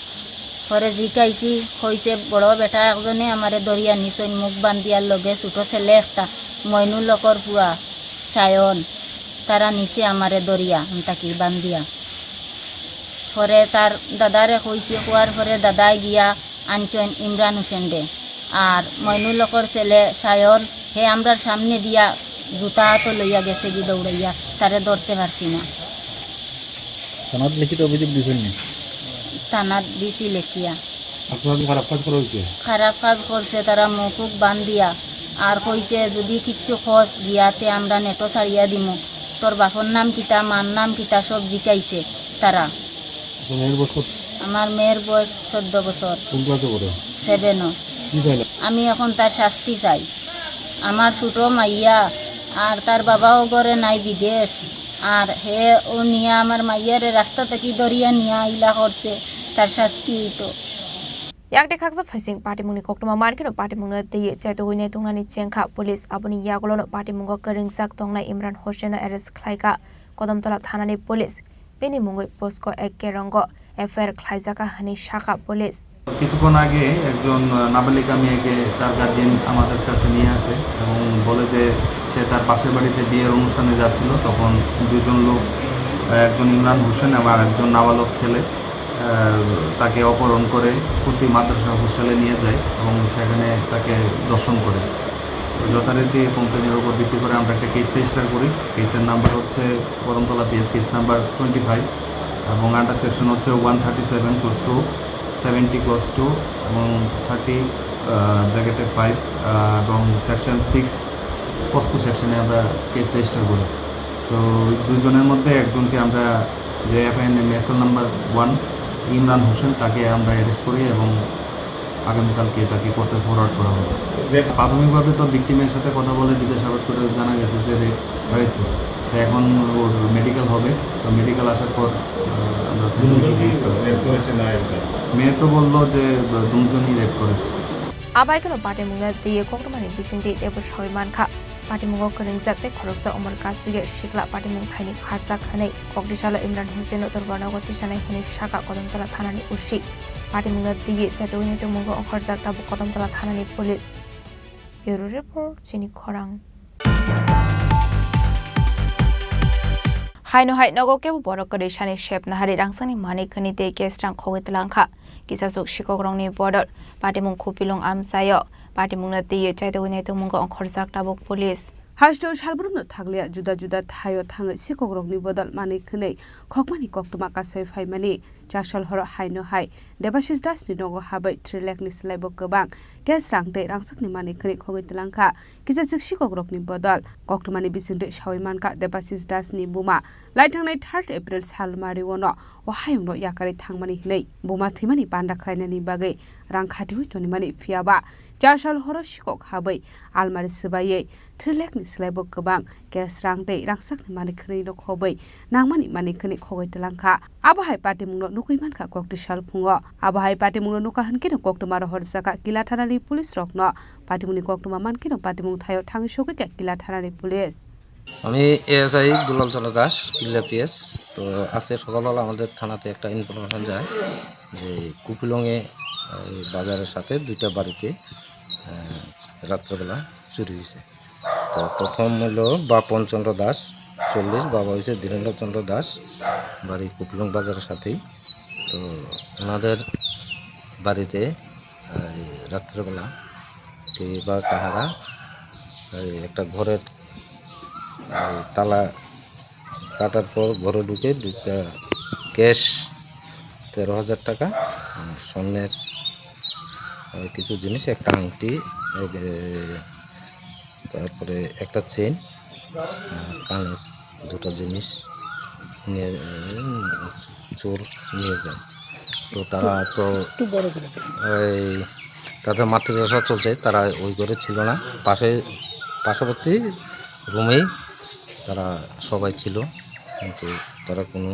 পরে জিকাইছি, কইছে, "বড় বেটা একজনে আমারে ধরিয়া নিছইন, মুখ বান্ধিয়ার লগে ছোট ছেলে একটা, মইনুল হকর পুয়া, সায়ন, তারা নিছে আমারে ধরিয়া, হন্তাকি বান্ধিয়া।" পরে তার দাদারে কইছে, কওয়ার পরে দাদায় গিয়া আনছইন ইমরান হোসেনরে। আর মইনুল হকর ছেলে সায়ন, হে আমরার সামনে দিয়া জুতা তো লইয়া গেছে গি দৌড়াইয়া, তারে ধরতে পারছি না। থানাত লিখিত অভিযোগ দিছেন নি? থানাত দিছি লেখিয়া। আপনার খারাপ কাজ করা হয়েছে? খারাপ কাজ করছে, তারা মুখ উখ বান্ধিয়া। আর কইছে, "যদি কিচ্ছু খস গিয়াতে আমরা নেটো ছাড়িয়া দিমু।" তোর বাপর নাম কিতা, মার নাম কিতা, সব জিকাইছে তারা। আপনার মেয়ের বয়স কত? আমার মেয়ের বয়স চোদ্দ বছর। কোন ক্লাসে পড়ে? সেভেনও। কি চাইলে? আমি এখন তার শাস্তি চাই। আমার ছোট মাইয়া, আর তার বাবাও ঘরে নাই, বিদেশ, আর হে ও নিয়া আমার মাইয়ারে রাস্তা থাকি ধরিয়া নিয়া ইলা করছে, তার শাস্তি হইতো। Yakni khaksa phaising patimungni koktwma mankheno patimungno twiwi chaitugwi naituknani chengkha police. Aboni yagulono patimungo kwrwngjak tongnai Imran Hossaino arrest khlaikha Kodamtola thanani police. Bini mungwi POCSO Act kerongo F I R khlaijakha hwnwi sakha police. কিছুক্ষণ আগে একজন, আহ, নাবালিকা মেয়েকে তার গার্জিয়ান আমাদের কাছে নিয়ে আসে এবং বলে যে সে তার পাশের বাড়িতে বিয়ের অনুষ্ঠানে যাচ্ছিল, তখন দুজন লোক, আহ, একজন ইমরান হোসেন এবং আরেকজন নাবালক ছেলে, আহ, তাকে অপহরণ করে কুর্তি মাদ্রাসা হোস্টেলে নিয়ে যায় এবং সেখানে তাকে ধর্ষণ করে। যথারীতি কমপ্লেনের উপর ভিত্তি করে আমরা একটা কেস রেজিস্টার করি। কেসের নাম্বার হচ্ছে Kadamtala PS case number twenty five এবং আন্ডার সেকশন হচ্ছে one thirty seven close two, seventy close two এবং থার্টি ব্র্যাকেটে ফাইভ এবং সেকশন সিক্স পক্সো সেকশনে আমরা কেস রেজিস্টার করি। তো ওই দুজনের মধ্যে একজনকে আমরা, যে FIR name SL number one Imran Hossain, তাকে আমরা অ্যারেস্ট করি এবং আগামীকালকে তাকে কোর্টে ফরওয়ার্ড করা হবে। প্রাথমিকভাবে তো ভিকটিমের সাথে কথা বলে জিজ্ঞাসাবাদ করে জানা গেছে যে রেপ হয়েছে। তো এখন ওর মেডিকেল হবে, তো মেডিকেল আসার পর, আহ, আমরা সাইন্টিফিক রিপোর্ট পেশ করব। রেপ করেছে না এরকম? মেয়ে তো বললো যে, আহ, দুজনই রেপ করেছে। Abaikeno patimungno twiwi koktwmani bisingtwi teibo sawi mankha. Patimungo kwrwngjak tei khoroksa umor kasugwi sikla patimung thaini kharjak hwnwi koktisalo Imran Hussaino dorbarnogo tisanai hwnwi sakha Kodamtala thanani O C. Patimungno twiwi chatwi naitukmungo ongkhorjak tabuk Kodamtala thanani police. Bureau Report, Chini Khorang. Haino hai nogo kebo borok kwrwi sani sep nahari rangchakni manwi khwnwi tei cash rang khogwi twlangkha. Kisasuk sikokrokni bodol patimung Khupilung amchaio patimungno twiwi chaitugwi naitukmungo ongkhorjak tabuk police. Hasteo salbrumno thakliya juda juda thaio thangwi sikokrokni bodol manwi khwnwi khokmani koktwma kasai phaimani. Chasal horo haino hai Debashis Dasni nogo habwi three lakh ni slaibo kwbang cash rang tei rangchakni manwi khwnwi khogwi twlangkha. Kisasuk sikokrokni bodol koktwmani bisingtwi sawi mankha Debashis Dasni buma laithangnai third April salmario no o hayungno yakarwi thangmani hwnwi buma thwimani panda khlainani bagwi rang khatiwi tonimani, phiyaba chasal horo sikok habwi almari swbaiwi three lakh ni slaibo kwbang cash rang tei rangchakni manwi khwnwi no khobwi nangmani manwi khwnwi khogwi twlangkha. Abo hai patimungno nukwi mankha kokti sal phungo. Abo hai patimungno nukha hwnkhe no koktwma rohorjakha Kila thanani police rokno. Patimungni koktwma mankhe no patimung thaio thangwi sogwi kha Kila thanani police. আমি এএসআই দুলাল চন্দ্র দাস, কিল্লা পিএস। তো আজকে সকালবেলা আমাদের থানাতে একটা ইনফরমেশন যায় যে কুপিলংয়ে, এই বাজারের সাথে দুইটা বাড়িতে, আহ, রাত্রেবেলা চুরি হয়েছে। তো প্রথম হলো বাপন চন্দ্র দাস, চল্লিশ, বাবা হয়েছে ধীরেন্দ্র চন্দ্র দাস, বাড়ি কুপিলং বাজারের সাথেই। তো ওনাদের বাড়িতে, এই রাত্রেবেলা কে বা কাহারা, এই একটা ঘরের, এই তালা কাটার পর ঘরে ঢুকে, ঢুকে ক্যাশ তেরো হাজার টাকা, আর স্বর্ণের, আহ, কিছু জিনিস, একটা আংটি, এই যে, তারপরে একটা চেইন, আর কানের দুটো জিনিস নিয়ে, উম, চোর নিয়ে যায়। তো তারা তো একটু বড় করে বলো। এই তাদের মাতৃভাষা চলছে, তারা ওই ঘরে ছিল না, পাশে, পার্শ্ববর্তী রুমেই তারা সবাই ছিল, কিন্তু তারা কোনো,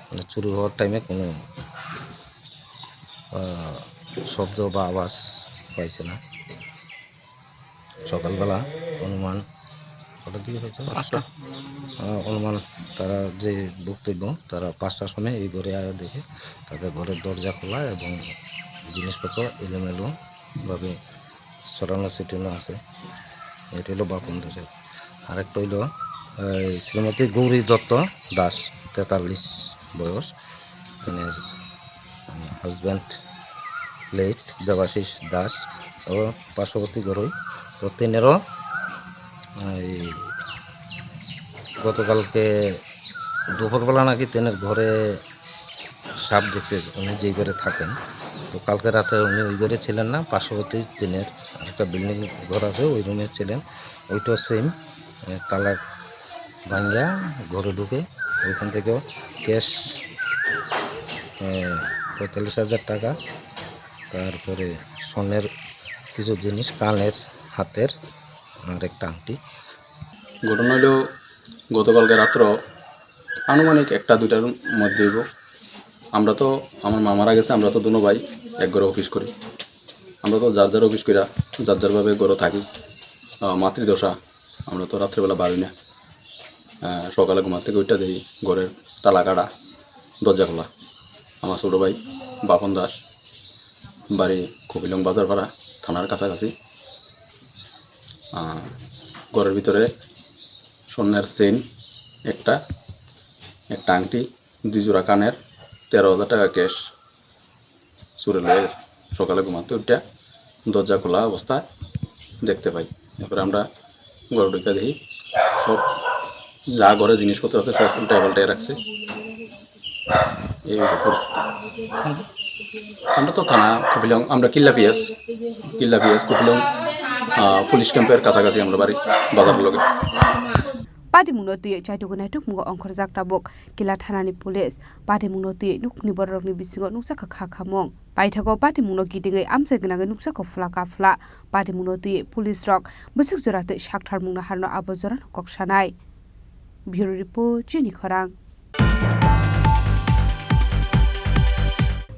মানে, চুরি হওয়ার টাইমে কোনো, আহ, শব্দ বা আওয়াজ পাইছে না। সকালবেলা অনুমান কটার দিকে হয়েছে? পাঁচটা। আহ, অনুমান তারা যে বক্তব্য, তারা পাঁচটার সময় এই ঘরে আয়া দেখে তাদের ঘরের দরজা খোলা এবং জিনিসপত্র এলোমেলোভাবে ছড়ানো ছিটানো আছে। এটা হলো বাপন দেশের। আরেকটা হইলো, এই, শ্রীমতী গৌরী দত্ত দাস, তেতাল্লিশ বয়স, তিনি হাজব্যান্ড লেট দেবাশিস দাস ও পার্শ্ববর্তী ঘরোই। তো তিনেরও এই গতকালকে দুপুরবেলা নাকি তিনের ঘরে সাপ দেখছে, উনি যেই ঘরে থাকেন। তো কালকে রাতে উনি ওই ঘরে ছিলেন না, পার্শ্ববর্তী তিনের আরেকটা বিল্ডিং ঘর আছে, ওই রুমে ছিলেন। ওইটাও সেম, তালা ভাঙিয়া ঘরে ঢুকে ওইখান থেকেও ক্যাশ, আহ, পঁয়তাল্লিশ হাজার টাকা, তারপরে স্বর্ণের কিছু জিনিস, কানের, হাতের আর একটা আংটি। ঘটনা হলো গতকালকে রাত্র আনুমানিক একটা দুইটার মধ্যে হইব। আমরা তো, আমার মা মারা গেছে, আমরা তো দুনো ভাই এক ঘরে অফিস করি। আমরা তো যার যার অফিস করিয়া যার যারভাবে ঘরে থাকি। আহ, মাতৃদশা, আমরা তো রাত্রেবেলা বাড়ি না। আহ, সকালে ঘুমার থেকে উঠে দেখি ঘরের তালা কাটা, দরজা খোলা। আমার ছোটো ভাই বাপন দাস, বাড়ি কপিলং বাজারপাড়া, থানার কাছাকাছি। আহ, ঘরের ভিতরে স্বর্ণের চেইন একটা, একটা আংটি, দুই জোড়া কানের, তেরো হাজার টাকা ক্যাশ চুরে লয়ে গেছে। সকালে ঘুমাতে উঠে দরজা খোলা অবস্থায় দেখতে পাই। এরপরে আমরা ঘরে ঢুকে দেখি সব যা ঘরে জিনিসপত্র আছে সব উল্টায় পাল্টায় রাখছে। এই হচ্ছে পরিস্থিতি। আমরা তো থানা কুপিলং, আমরা কিল্লা পিএস, কিল্লা পিএস কুপিলং, আহ, পুলিশ ক্যাম্পের কাছাকাছি আমরা বাড়ি, বাজার লগে। Patimungno twiwi chaitugwi naitukmungo ongkhorjak tabuk Kila thanani police. Patimungno twiwi nukni bororokni bisingo nukjakha kha khamung. Paithago patimungno kitingwi amchai gwnangwi nukjakha phla ka phla. Patimungno twiwi police rok bwswk jora twi saktharmungno harno abo jorano kok sanai. Bureau Report, Chini Khorang.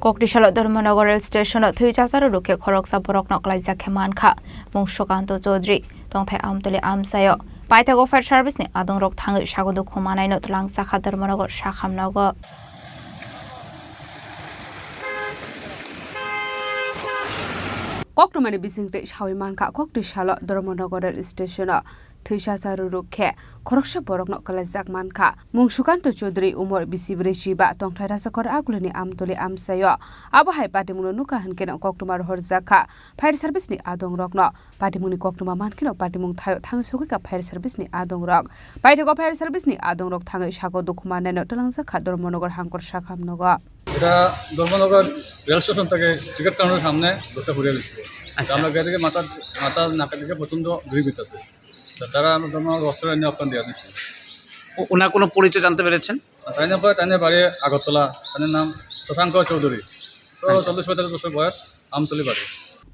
Koktisalo Dharmanagar rail station-o thwi chacharo rukhe khoroksa borokno klaijak khe mankha, mung Sukanto Chaudhary, tongthai Amtoli amchaio. Paithago fire service-ni adongrok thangwi sago dukhu manaino twlangjakha Dharmanagar sakhamnogo. Koktwmani bisingtwi sawi mankha, Koktisalo Dharmanagar rail station-o thwi chacharo rukhe khoroksa borokno klaijak mankha. Mung Sukanto Chaudhary, umor bisi brwi chiba, tongthai Rajakhor Agulini Amtoli amchaio. Abo hai patimungno nukha hwnkhe koktwma rohorjakha fire service-ni adongrokno. Patimungni koktwma mankheno patimung thaio thangwi sogwikha fire service-ni adongrok. Paithago fire service-ni adongrok thangwi sago dukhu mannaino twlangjakha Dharmanagar hangkor sakhamnogo. এটা Dharmanagar rail station থেকে টিকিট কাউন্টারের সামনে দশটা ঘুরে গেছিল। আচ্ছা। আমরা গিয়ে দেখি মাথার, মাথার নাকের দিকে প্রচণ্ড ভিড় করতেছে। তো তারা আমরা ধর্মনগর হসপিটাল নিয়ে অপশন দিয়ে দিচ্ছি। ও-, ওনার কোনো পরিচয় জানতে পেরেছেন? আর তাই না পারে, তাই না বাড়ি আগরতলা, তাদের নাম শশাঙ্ক চৌধুরী। তো আচ্ছা। চল্লিশ পঁয়তাল্লিশ বছর বয়স, আমতলি বাড়ি।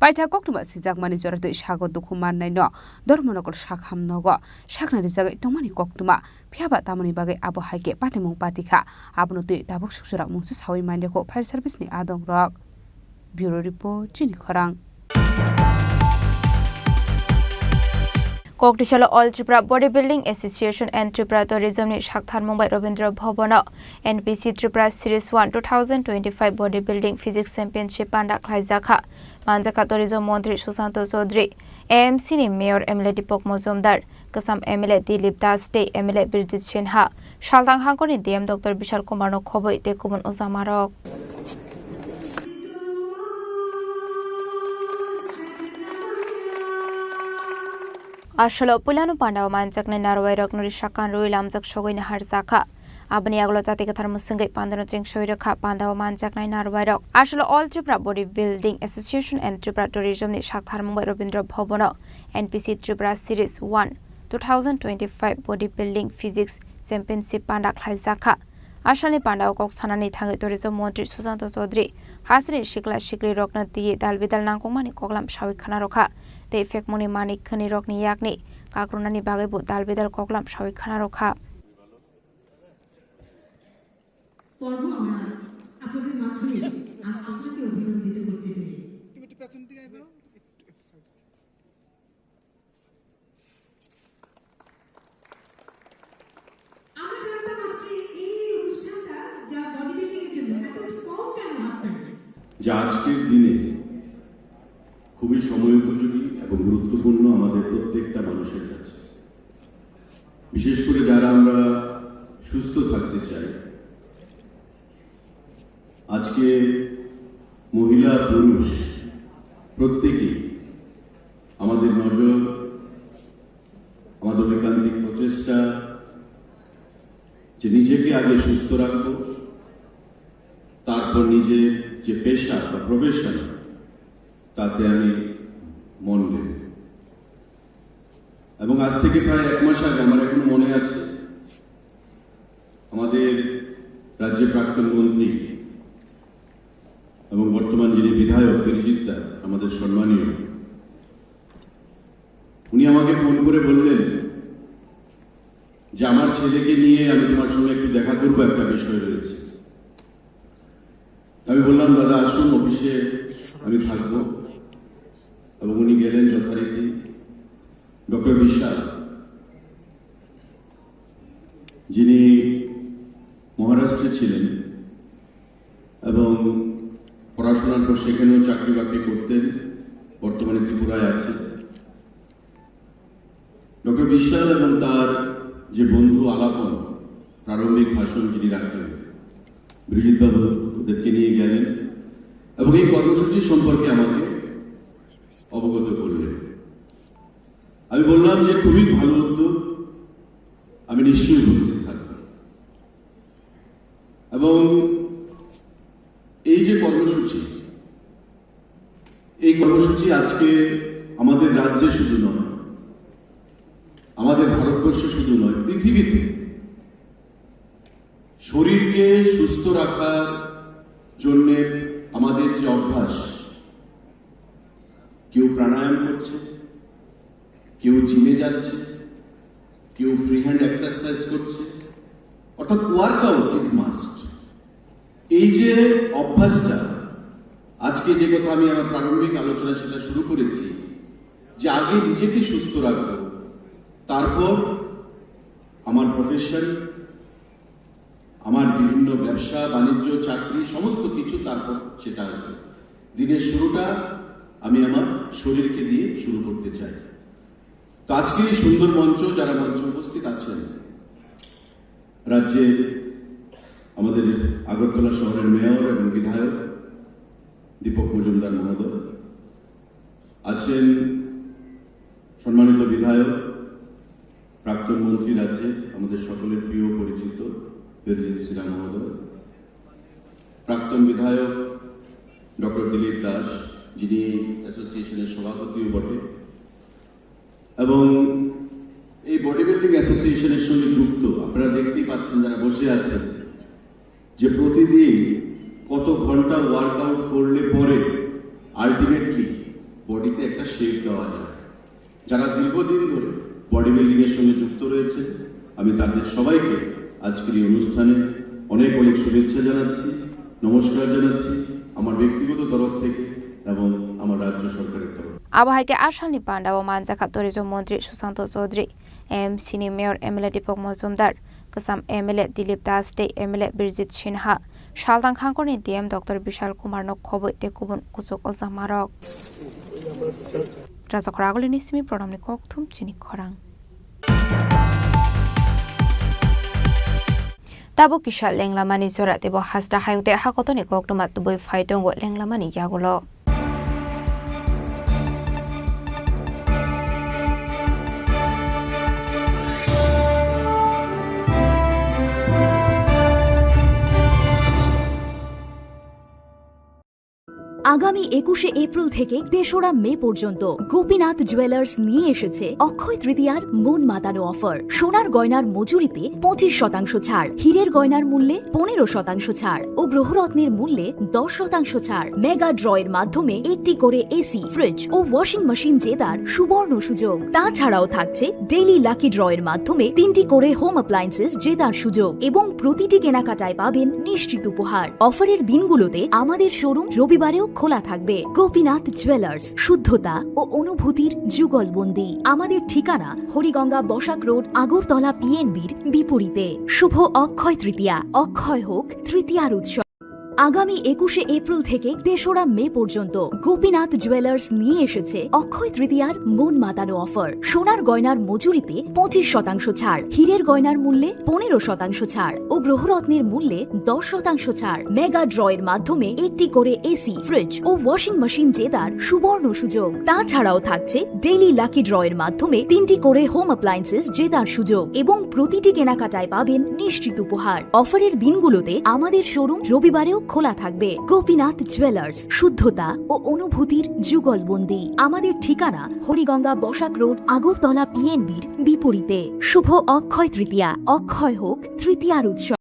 Paitha koktwma sijakmani jora twi sago dukhu mannaino Dharmanagar sakhamnogo sakna rijagwi tongmani koktwma. Phiya ba tamoni bagwi abo hai khe patimung pati kha, abono twi tabuk sukjora mungsa sawi manya kho fire service ni adongrok. Bureau Report, Chini Khorang. Koktisalo All Tripura Bodybuilding Association and Tripura Tourism ni saktharmung bai Rabindra Bhavan o N P C Tripura Series one two thousand twenty-five Bodybuilding Physics Championship panda khlaijakha. Manjakha Tourism Montri Susanto Chaudhary, A M C ni Mayor M L A Deepak Majumdar, Kwcham M L A Dilip Das tei M L A Birjit Sinha, Salthang Hangkorni D M Doctor Bishal Kumarno khobwi tei kubun ujamarok. Asolo puilano pandao manjaknai narwairokno rwsakha rwi lamjak sogwi naharjakha. Aboni yagulo jati kwthar mwswngwi pandano chengsawi rwkha, pandao manjaknai narwairok. Asolo All Tripura Body Building Association and Tripura Tourism ni saktharmung bai Rabindra Bhavan o N P C Tripura Series one two thousand twenty-five Body Building Physics Championship panda khlaijakha. Asalni pandao kok sanani thangwi Tourism Montri Susanto Chaudhary hasini sikla sikli rokno twiwi dal bidal nangkukmani koklam sawi khna rwkha tei phekmungni manik khni rokni yakni kakrunani bagwi bo dal bidal koklam sawi khna rwkha. পর্ব আমরা আপনাদের মাধ্যমে আজ আপনাকে অভিনন্দিত করতে পেরে। তুমি একটু পেছন দিকে আইবে। আমরা জানতাম আজকে এই অনুষ্ঠানটা যা বডি বিল্ডিং এর জন্য এত কম কেন হাত পায়? যে আজকের দিনে খুবই সময়োপযোগী এবং গুরুত্বপূর্ণ আমাদের প্রত্যেকটা মানুষের কাছে। বিশেষ করে যারা আমরা সুস্থ থাকতে চাই, আজকে মহিলা পুরুষ প্রত্যেকেই আমাদের নজর, আমাদের ঐকান্তিক প্রচেষ্টা যে নিজেকে আগে সুস্থ রাখবো, তারপর নিজের যে পেশা বা প্রফেশন, তাতে আমি মন দেব। এবং আজ থেকে প্রায় এক মাস আগে, আমার এখনো মনে আছে, আমাদের রাজ্যের প্রাক্তন মন্ত্রী এবং বর্তমান যিনি বিধায়ক বিরজিৎ দা, আমাদের সম্মানীয়, উনি আমাকে ফোন করে বললেন যে, "আমার ছেলেকে নিয়ে আমি তোমার সঙ্গে একটু দেখা করবো, একটা বিষয় রয়েছে।" আমি বললাম, "দাদা আসুন, অফিসে আমি থাকবো।" এবং উনি গেলেন যথারীতি। ডক্টর বিশ্বাস, যিনি মহারাষ্ট্রে ছিলেন এবং পড়াশোনার পর সেখানেও চাকরি বাকরি করতেন, বর্তমানে ত্রিপুরায় আছেন। ডক্টর বিশ্বাস এবং তার যে বন্ধু আলাপন, প্রারম্ভিক ভাষণ যিনি রাখলেন, বিরজিৎ বাবু ওদেরকে নিয়ে গেলেন এবং এই কর্মসূচি সম্পর্কে আমাকে অবগত করলেন। আমি বললাম যে খুবই ভালো উদ্যোগ, আমি নিশ্চয়ই উপস্থিত থাকব। এবং এই যে কর্মসূচি, এই কর্মসূচি আজকে আমাদের রাজ্যে শুধু নয়, আমাদের ভারতবর্ষে শুধু নয়, পৃথিবীতে শরীরকে সুস্থ রাখার জন্যে আমাদের যে অভ্যাস, কেউ প্রাণায়াম করছে, কেউ জিমে যাচ্ছে, কেউ ফ্রি হ্যান্ড এক্সারসাইজ করছে, অর্থাৎ ওয়ার্কআউট ইজ মাস্ট। এই যে অভ্যাসটা, আজকে যে কথা আমি আমার প্রারম্ভিক আলোচনা সেটা শুরু করেছি, যে আগে নিজেকে সুস্থ রাখবো, তারপর আমার প্রফেশন, আমার বিভিন্ন ব্যবসা বাণিজ্য, চাকরি, সমস্ত কিছু, তারপর সেটা আসবে। দিনের শুরুটা আমি আমার শরীরকে দিয়ে শুরু করতে চাই। তো আজকে এই সুন্দর মঞ্চ, যারা মঞ্চে উপস্থিত আছেন, রাজ্যের আমাদের আগরতলা শহরের মেয়র এবং বিধায়ক দীপক মজুমদার মহোদয় আছেন, সম্মানিত বিধায়ক, প্রাক্তন মন্ত্রী, রাজ্যে আমাদের সকলের প্রিয় পরিচিত বেরজিৎ সিনহা মহোদয়, প্রাক্তন বিধায়ক ডক্টর দিলীপ দাস, যিনি এই অ্যাসোসিয়েশনের সভাপতিও বটে, এবং এই বডি বিল্ডিং অ্যাসোসিয়েশনের সঙ্গে যুক্ত, আপনারা দেখতেই পাচ্ছেন যারা বসে আছেন, যে প্রতিদিন কত ঘন্টা ওয়ার্কআউট করলে পরে আলটিমেটলি বডিতে একটা শেপ দেওয়া যায়। যারা দীর্ঘদিন ধরে বডি বিল্ডিং এর সঙ্গে যুক্ত রয়েছে, আমি তাদের সবাইকে আজকের এই অনুষ্ঠানে অনেক অনেক শুভেচ্ছা জানাচ্ছি, নমস্কার জানাচ্ছি আমার ব্যক্তিগত তরফ থেকে এবং আমার রাজ্য সরকারের তরফ থেকে। Abo hai khe a salni panda o manjakha tourism montri Susanto Chaudhary, M C ni mayor M L A Dipok Mojumdar, kwcham M L A Dilip Das tei M L A Birjit Sinha, saltang khangkorni D M Doctor Bishal Kumar no khobwi tei kubun kuchuk ojamarok. Rajakhor Agulini simi program ni kokthum chini khorang. Tabuk kisa lenglamani jora teibo hasta hayung tei hakotorni koktwma tubui phai tongo lenglamani yagulo. আগামী একুশে এপ্রিল থেকে তেসরা মে পর্যন্ত গোপীনাথ জুয়েলার্স নিয়ে এসেছে অক্ষয় তৃতীয়ার মন মাতানো অফার। সোনার গয়নার মজুরিতে পঁচিশ শতাংশ ছাড়, হীরের গয়নার মূল্যে পনেরো শতাংশ ছাড় ও গ্রহরত্নের মূল্যে দশ শতাংশ ছাড়। মেগা ড্রয়ের মাধ্যমে একটি করে এসি, ফ্রিজ ও ওয়াশিং মেশিন জেতার সুবর্ণ সুযোগ। তাছাড়াও থাকছে ডেইলি লাকি ড্রয়ের মাধ্যমে তিনটি করে হোম অ্যাপ্লায়েন্সেস জেতার সুযোগ এবং প্রতিটি কেনাকাটায় পাবেন নিশ্চিত উপহার। অফারের দিনগুলোতে আমাদের শোরুম রবিবারেও খোলা থাকবে। গোপীনাথ জুয়েলার্স, শুদ্ধতা ও অনুভূতির যুগলবন্দি। আমাদের ঠিকানা হরিগঙ্গা বসাক রোড, আগরতলা পিএনবির বিপরীতে। শুভ অক্ষয় তৃতীয়া, অক্ষয় হোক তৃতীয়ার উৎসব। আগামী একুশে এপ্রিল থেকে তেসরা মে পর্যন্ত গোপীনাথ জুয়েলার্স নিয়ে এসেছে অক্ষয় তৃতীয়ার মন মাতানো অফার। সোনার গয়নার মজুরিতে পঁচিশ শতাংশ ছাড়, হীরের গয়নার মূল্যে পনেরো শতাংশ ছাড় ও গ্রহরত্নের মূল্যে দশ শতাংশ ছাড়। মেগা ড্রয়ের মাধ্যমে একটি করে এসি, ফ্রিজ ও ওয়াশিং মেশিন জেতার সুবর্ণ সুযোগ। তাছাড়াও থাকছে ডেইলি লাকি ড্রয়ের মাধ্যমে তিনটি করে হোম অ্যাপ্লায়েন্সেস জেতার সুযোগ এবং প্রতিটি কেনাকাটায় পাবেন নিশ্চিত উপহার। অফারের দিনগুলোতে আমাদের শোরুম রবিবারেও খোলা থাকবে। গোপীনাথ জুয়েলার্স, শুদ্ধতা ও অনুভূতির যুগলবন্দি। আমাদের ঠিকানা হরিগঙ্গা বসাক রোড, আগরতলা পিএনবির বিপরীতে। শুভ অক্ষয় তৃতীয়া, অক্ষয় হোক তৃতীয়ার উৎসব।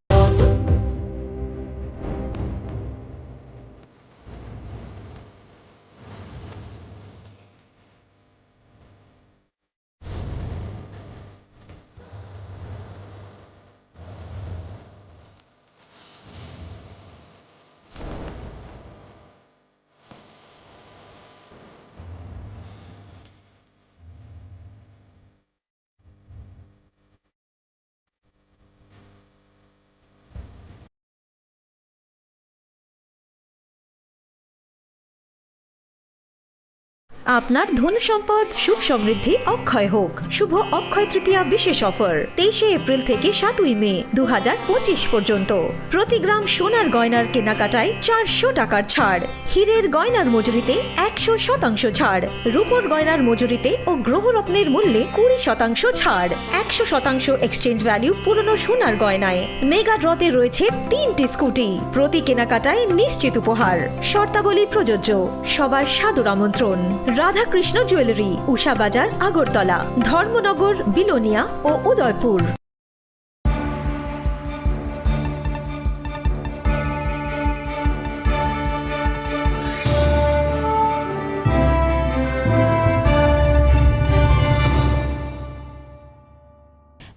আপনার ধন সম্পদ সুখ সমৃদ্ধি অক্ষয় হোক। শুভ অক্ষয় তৃতীয়া বিশেষ অফার তেইশে এপ্রিল থেকে সাতই মে দু হাজার পঁচিশ পর্যন্ত। প্রতি গ্রাম সোনার গয়নার কেনাকাটায় চারশো টাকার ছাড়, হীরের গয়নার মজুরিতে একশো শতাংশ ছাড়, রূপোর গয়নার মজুরিতে ও গ্রহরত্নের মূল্যে কুড়ি শতাংশ ছাড়, একশো শতাংশ এক্সচেঞ্জ ভ্যালু পুরনো সোনার গয়নায়। মেগা ড্রতে রয়েছে তিনটি স্কুটি, প্রতি কেনাকাটায় নিশ্চিত উপহার। শর্তাবলী প্রযোজ্য। সবার সাদর আমন্ত্রণ। রাধাকৃষ্ণ জুয়েলারি, উষা বাজার, আগরতলা, ধর্মনগর, বিলোনিয়া ও Udaipur.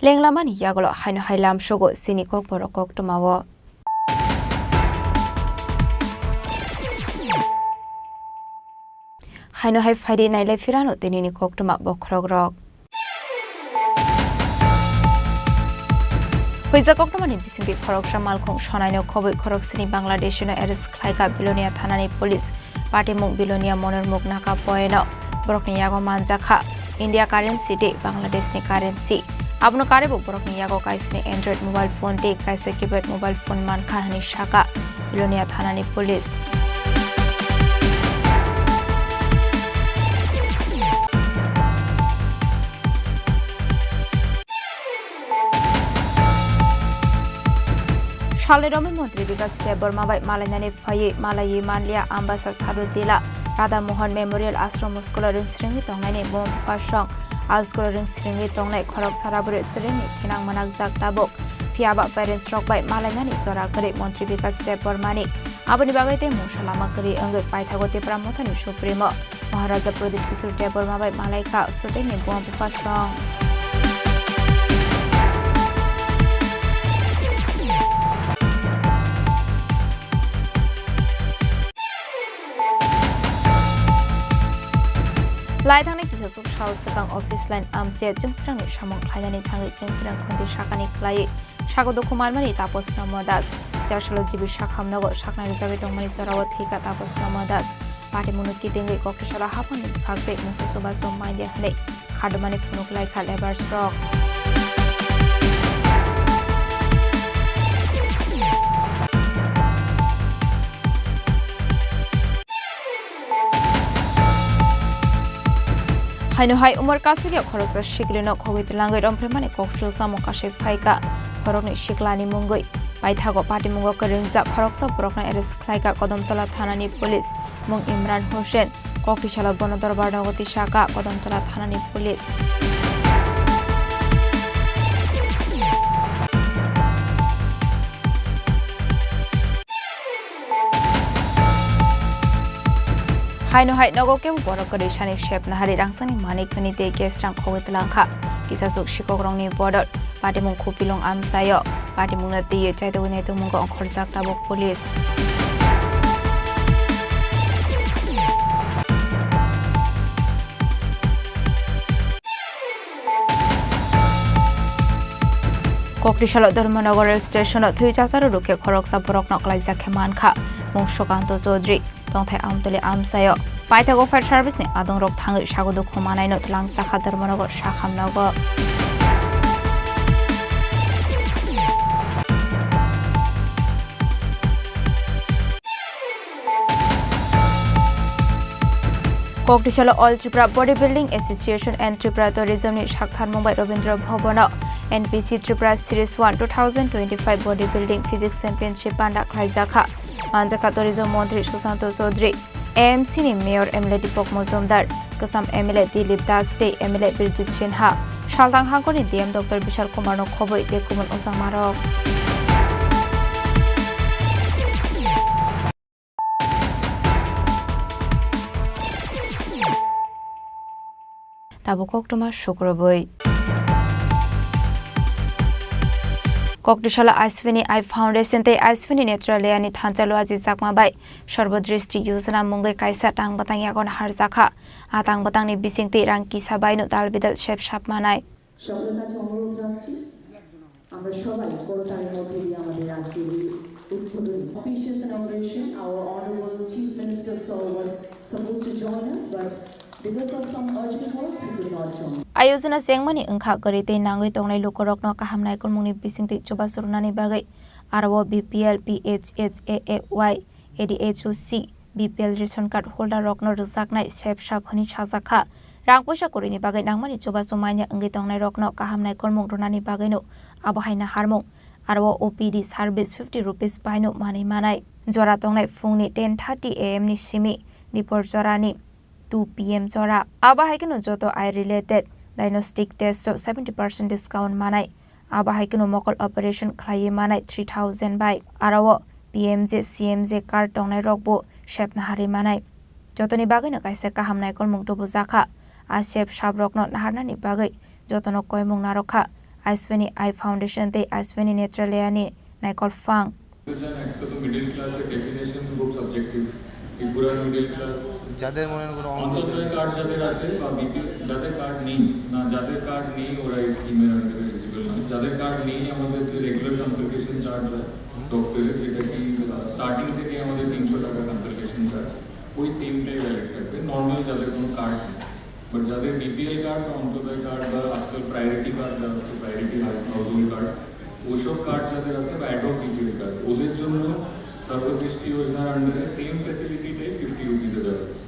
Lenglamani yagulo haino hai lamsogo chini kokborok koktwmao. Haino hai phaidi nailai phirano tinini koktwma bokhorokrok. Huijak koktwmani bisingtwi khoroksa malkhung sonaino khobwi khoroksani Bangladeshino arrest khlaikha Bilonia thanani police. Patimung Bilonia monormuk naka poino borokni yago manjakha India currency tei Bangladeshni currency. Abono karwi bo borokni yago kaisani Android mobile phone tei kaisa keypad mobile phone mankha hwnwi sakha Bilonia thanani police. Salni romwi montri Bikas Debbarma bai malainani phaiwi malaiwi manliya Ambasa Sadhu Tila Radha Mohan Memorial Ashram School o ringsringwi tongnaini buma bupha song. A school o ringsringwi tongnai khoroksa raburwi student ni thinang manakjak tabuk. Phiya ba parents rok bai malainani jora kwrwi montri Bikas Debbarma ni. Aboni bagwi tei mungsa lama kwrwi wngwi paithago Tipra Mothani Supremo Maharaja Pradip Kishore Debbarma bai malaikha student ni buma bupha song. Lai thangnai kisasuk sal swkang office line amche chwngphrangni samung khlainani thangwi chwngphrang khonti sakani kwlaiwi sago dukhu manmani Tapas Namo Das. Charsalo G B Sakham nogo saknai rwjagwi tongmani jorao thwikha Tapas Namo Das. Patimungno kitingwi Koktisalo haphangni bwkhak tei mungsa chubachu manya hwnwi khadumani phunuk laikha labours rok. Haino hai umor kasugya khoroksa sikrino khogwi twlangwi romphrimani kokchul chamung kasui phaikha khoroknwi siklani mungwi. Paithago patimungo kwrwngjak khoroksa borokno arrest khlaikha Kodamtola thanani police, mung Imran Hussain. Koktisalo bono dorbar nogo tisaka Kodamtola thanani police. Haino hai nogo kebo borok kwrwi sani sep nahari rangchakni manik hwnwi tei gas rang khogwi twlangkha. Kisasuk sikokrokni bodol patimung Khupilung amchaio. Patimungno twiwi chaitogwi naitokmungo ongkhorjak tabuk police. Koktisalo Dharmanagar rail station-o thwi chacharo rwkhe khoroksa borokno klaijak khe mankha mung Sukanto Chaudhary, tongthai Amtoli amchaio. Paithago fire service-ni adongrok thangwi sago dukhu manaino twlangjakha Dharmanagar sakhamnogo. Koktisalo All Tripura Bodybuilding Association and Tripura Tourism ni saktharmung bai Rabindra Bhavan o N P C Tripura Series one two thousand twenty-five Bodybuilding Physique Championship panda khlaijakha. Manjakha Tourism Montri Sushanto Chaudhary, A M C ni Mayor M L A Deepak Majumdar, Kwcham M L A Dilip Das tei M L A Birjit Sinha. Saltang hangkorni D M Doctor Bishal Kumar no khobwi tei kubun ujangmarok. Tabuk koktwma sukrubwi. Koktisalo Ashwini Eye Foundation tei Ashwini Netralaya ni thansa Luaji Chakma bai Sarbo Dristi Yojana mungwi kaisa tang bwtang yagon harjakha. A tang bwtangni bisingtwi rang kisa baino dal bidal sep sap manai. সকলের কাছে অনুরোধ রাখছি, আমরা সবাই করতালির মধ্যে দিয়ে আমাদের আজকের এই উদ্বোধনী auspicious inauguration. Our Honorable Chief Minister, sir, was supposed to join us, but Because of some urgent work, he could not join. A yojana chengmani wngkha kwrwi tei nangwi tongnai lukurokno kaham naikolmungni bisingtwi chubachu rwnani bagwi. Aro o B P L, P H S A A Y, A D H O C, B P L ration card holder rokno rwjaknai sep sap hwnwi sajak kha. Rang puisa kwrwini bagwi nangmani chubachu manya wngwi tongnairokno kaham naikolmung rwnani bagwino abo hai naharmung. Aro o O P D service fifty rupees baino manwi manai. Jora tongnai phungni ten thirty A M ni simi dipor jorani two P M jora. Abo hai kheno joto eye related diagnostic test o seventy percent discount manai. Abo hai kheno mokol operation khlaiwi manai three thousand bai. Aro o P M J, C M J card tongnai rok bo sep naharwi manai. Jotoni bagwino kaisa kaham naikolmung tubujakha. A sep sap rokno naharnani bagwi jotono koimung narwkha Ashwini Eye Foundation tei Ashwini Netralaya ni naikol phang. একটা তো মিডল ক্লাসের ডেফিনেশন খুব সাবজেক্টিভ। ত্রিপুরার middle class যাদের মনে হয় কোনো অন্তত অন্তত কার্ড যাদের আছে বা বিপি যাদের কার্ড নেই, না, যাদের কার্ড নেই ওরা এই স্কিমের আন্ডারে এলিজিবল নয়। যাদের কার্ড নেই, আমাদের যে রেগুলার কনসালটেশন চার্জ হয় ডক্টরের, যেটা কি স্টার্টিং থেকে আমাদের তিনশো টাকা কনসালটেশন চার্জ, ওই সেমটাই ভ্যালিড থাকবে নর্মাল যাদের কোনো কার্ড নেই। বাট যাদের বিপিএল কার্ড বা অন্তোদয় কার্ড বা আজকাল প্রায়োরিটি কার্ড দেওয়া হচ্ছে, প্রায়োরিটি হাউস হোল্ড কার্ড, ওইসব কার্ড যাদের আছে বা অ্যাডহক বিপিএল কার্ড, ওদের জন্য সর্বদৃষ্টি যোজনার আন্ডারে সেম ফ্যাসিলিটিটাই ফিফটি রুপিজে দেওয়া হচ্ছে।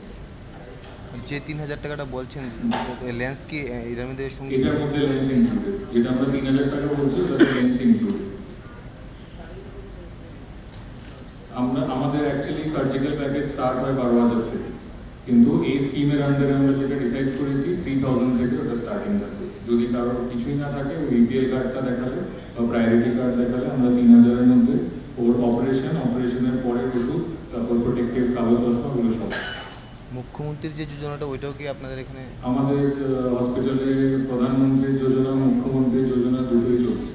যে তিন হাজার টাকাটা বলছেন, লেন্স কি এটার মধ্যে সঙ্গে? এটার মধ্যে লেন্স ইনক্লুডেড। যেটা আমরা তিন হাজার টাকা বলছি, ওটাতে লেন্স ইনক্লুডেড। আমরা, আমাদের অ্যাকচুয়ালি সার্জিক্যাল প্যাকেজ স্টার্ট হয় বারো হাজার থেকে, কিন্তু এই স্কিমের আন্ডারে আমরা যেটা ডিসাইড করেছি, থ্রি থাউজেন্ড থেকে ওটা স্টার্টিং থাকবে। যদি কারোর কিছুই না থাকে, ওই বিপিএল কার্ডটা দেখালে বা প্রায়োরিটি কার্ড দেখালে আমরা তিন হাজারের মধ্যে ওর অপারেশন, অপারেশনের পরের ওষুধ, তারপর প্রোটেক্টিভ কালো চশমা, ওগুলো সব। মুখ্যমন্ত্রীর যে যোজনাটা, ওইটাও কি আপনাদের এখানে? আমাদের, আহ, হসপিটালে প্রধানমন্ত্রী যোজনা, মুখ্যমন্ত্রী যোজনা দুটোই চলছে।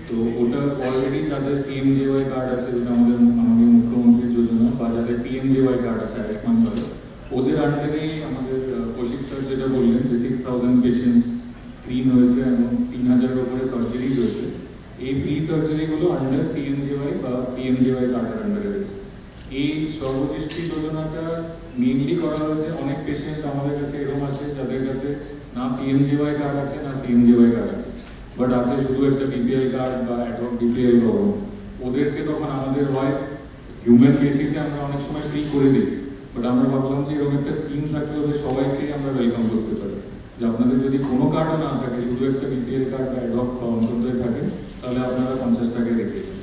তো ওটা অলরেডি যাদের সিএমজেওয়াই কার্ড আছে, যেটা আমাদের মাননীয় মুখ্যমন্ত্রী যোজনা, বা যাদের পিএমজেওয়াই কার্ড আছে আয়ুষ্মান ভারত, ওদের আন্ডারেই আমাদের, আহ, কৌশিক স্যার যেটা বললেন যে সিক্স থাউজেন্ড পেশেন্টস স্ক্রিন হয়েছে এবং তিন হাজারের উপরে সার্জারিজ হয়েছে, এই ফ্রি সার্জারিগুলো আন্ডার সিএমজেওয়াই বা পিএমজেওয়াই কার্ডের আন্ডারে হয়েছে। এই সর্বদৃষ্টি যোজনাটা মেইনলি করা হয়েছে, অনেক পেশেন্ট আমাদের কাছে এরকম আসে যাদের কাছে না পিএমজেওয়াই কার্ড আছে, না সিএমজেওয়াই কার্ড আছে, বাট আছে শুধু একটা বিপিএল কার্ড বা অ্যাডহক বিপিএল কার্ড। ওদেরকে তখন আমাদের হয় হিউম্যান বেসিসে আমরা অনেক সময় ফ্রি করে দিই, বাট আমরা ভাবলাম যে এরকম একটা স্কিম থাকলে ওদের সবাইকে আমরা ওয়েলকাম করতে পারি, যে আপনাদের যদি কোনো কার্ডও না থাকে, শুধু একটা বিপিএল কার্ড বা অ্যাডহক বা অন্তোদয় থাকে, তাহলে আপনারা পঞ্চাশ টাকা রেখে দিন।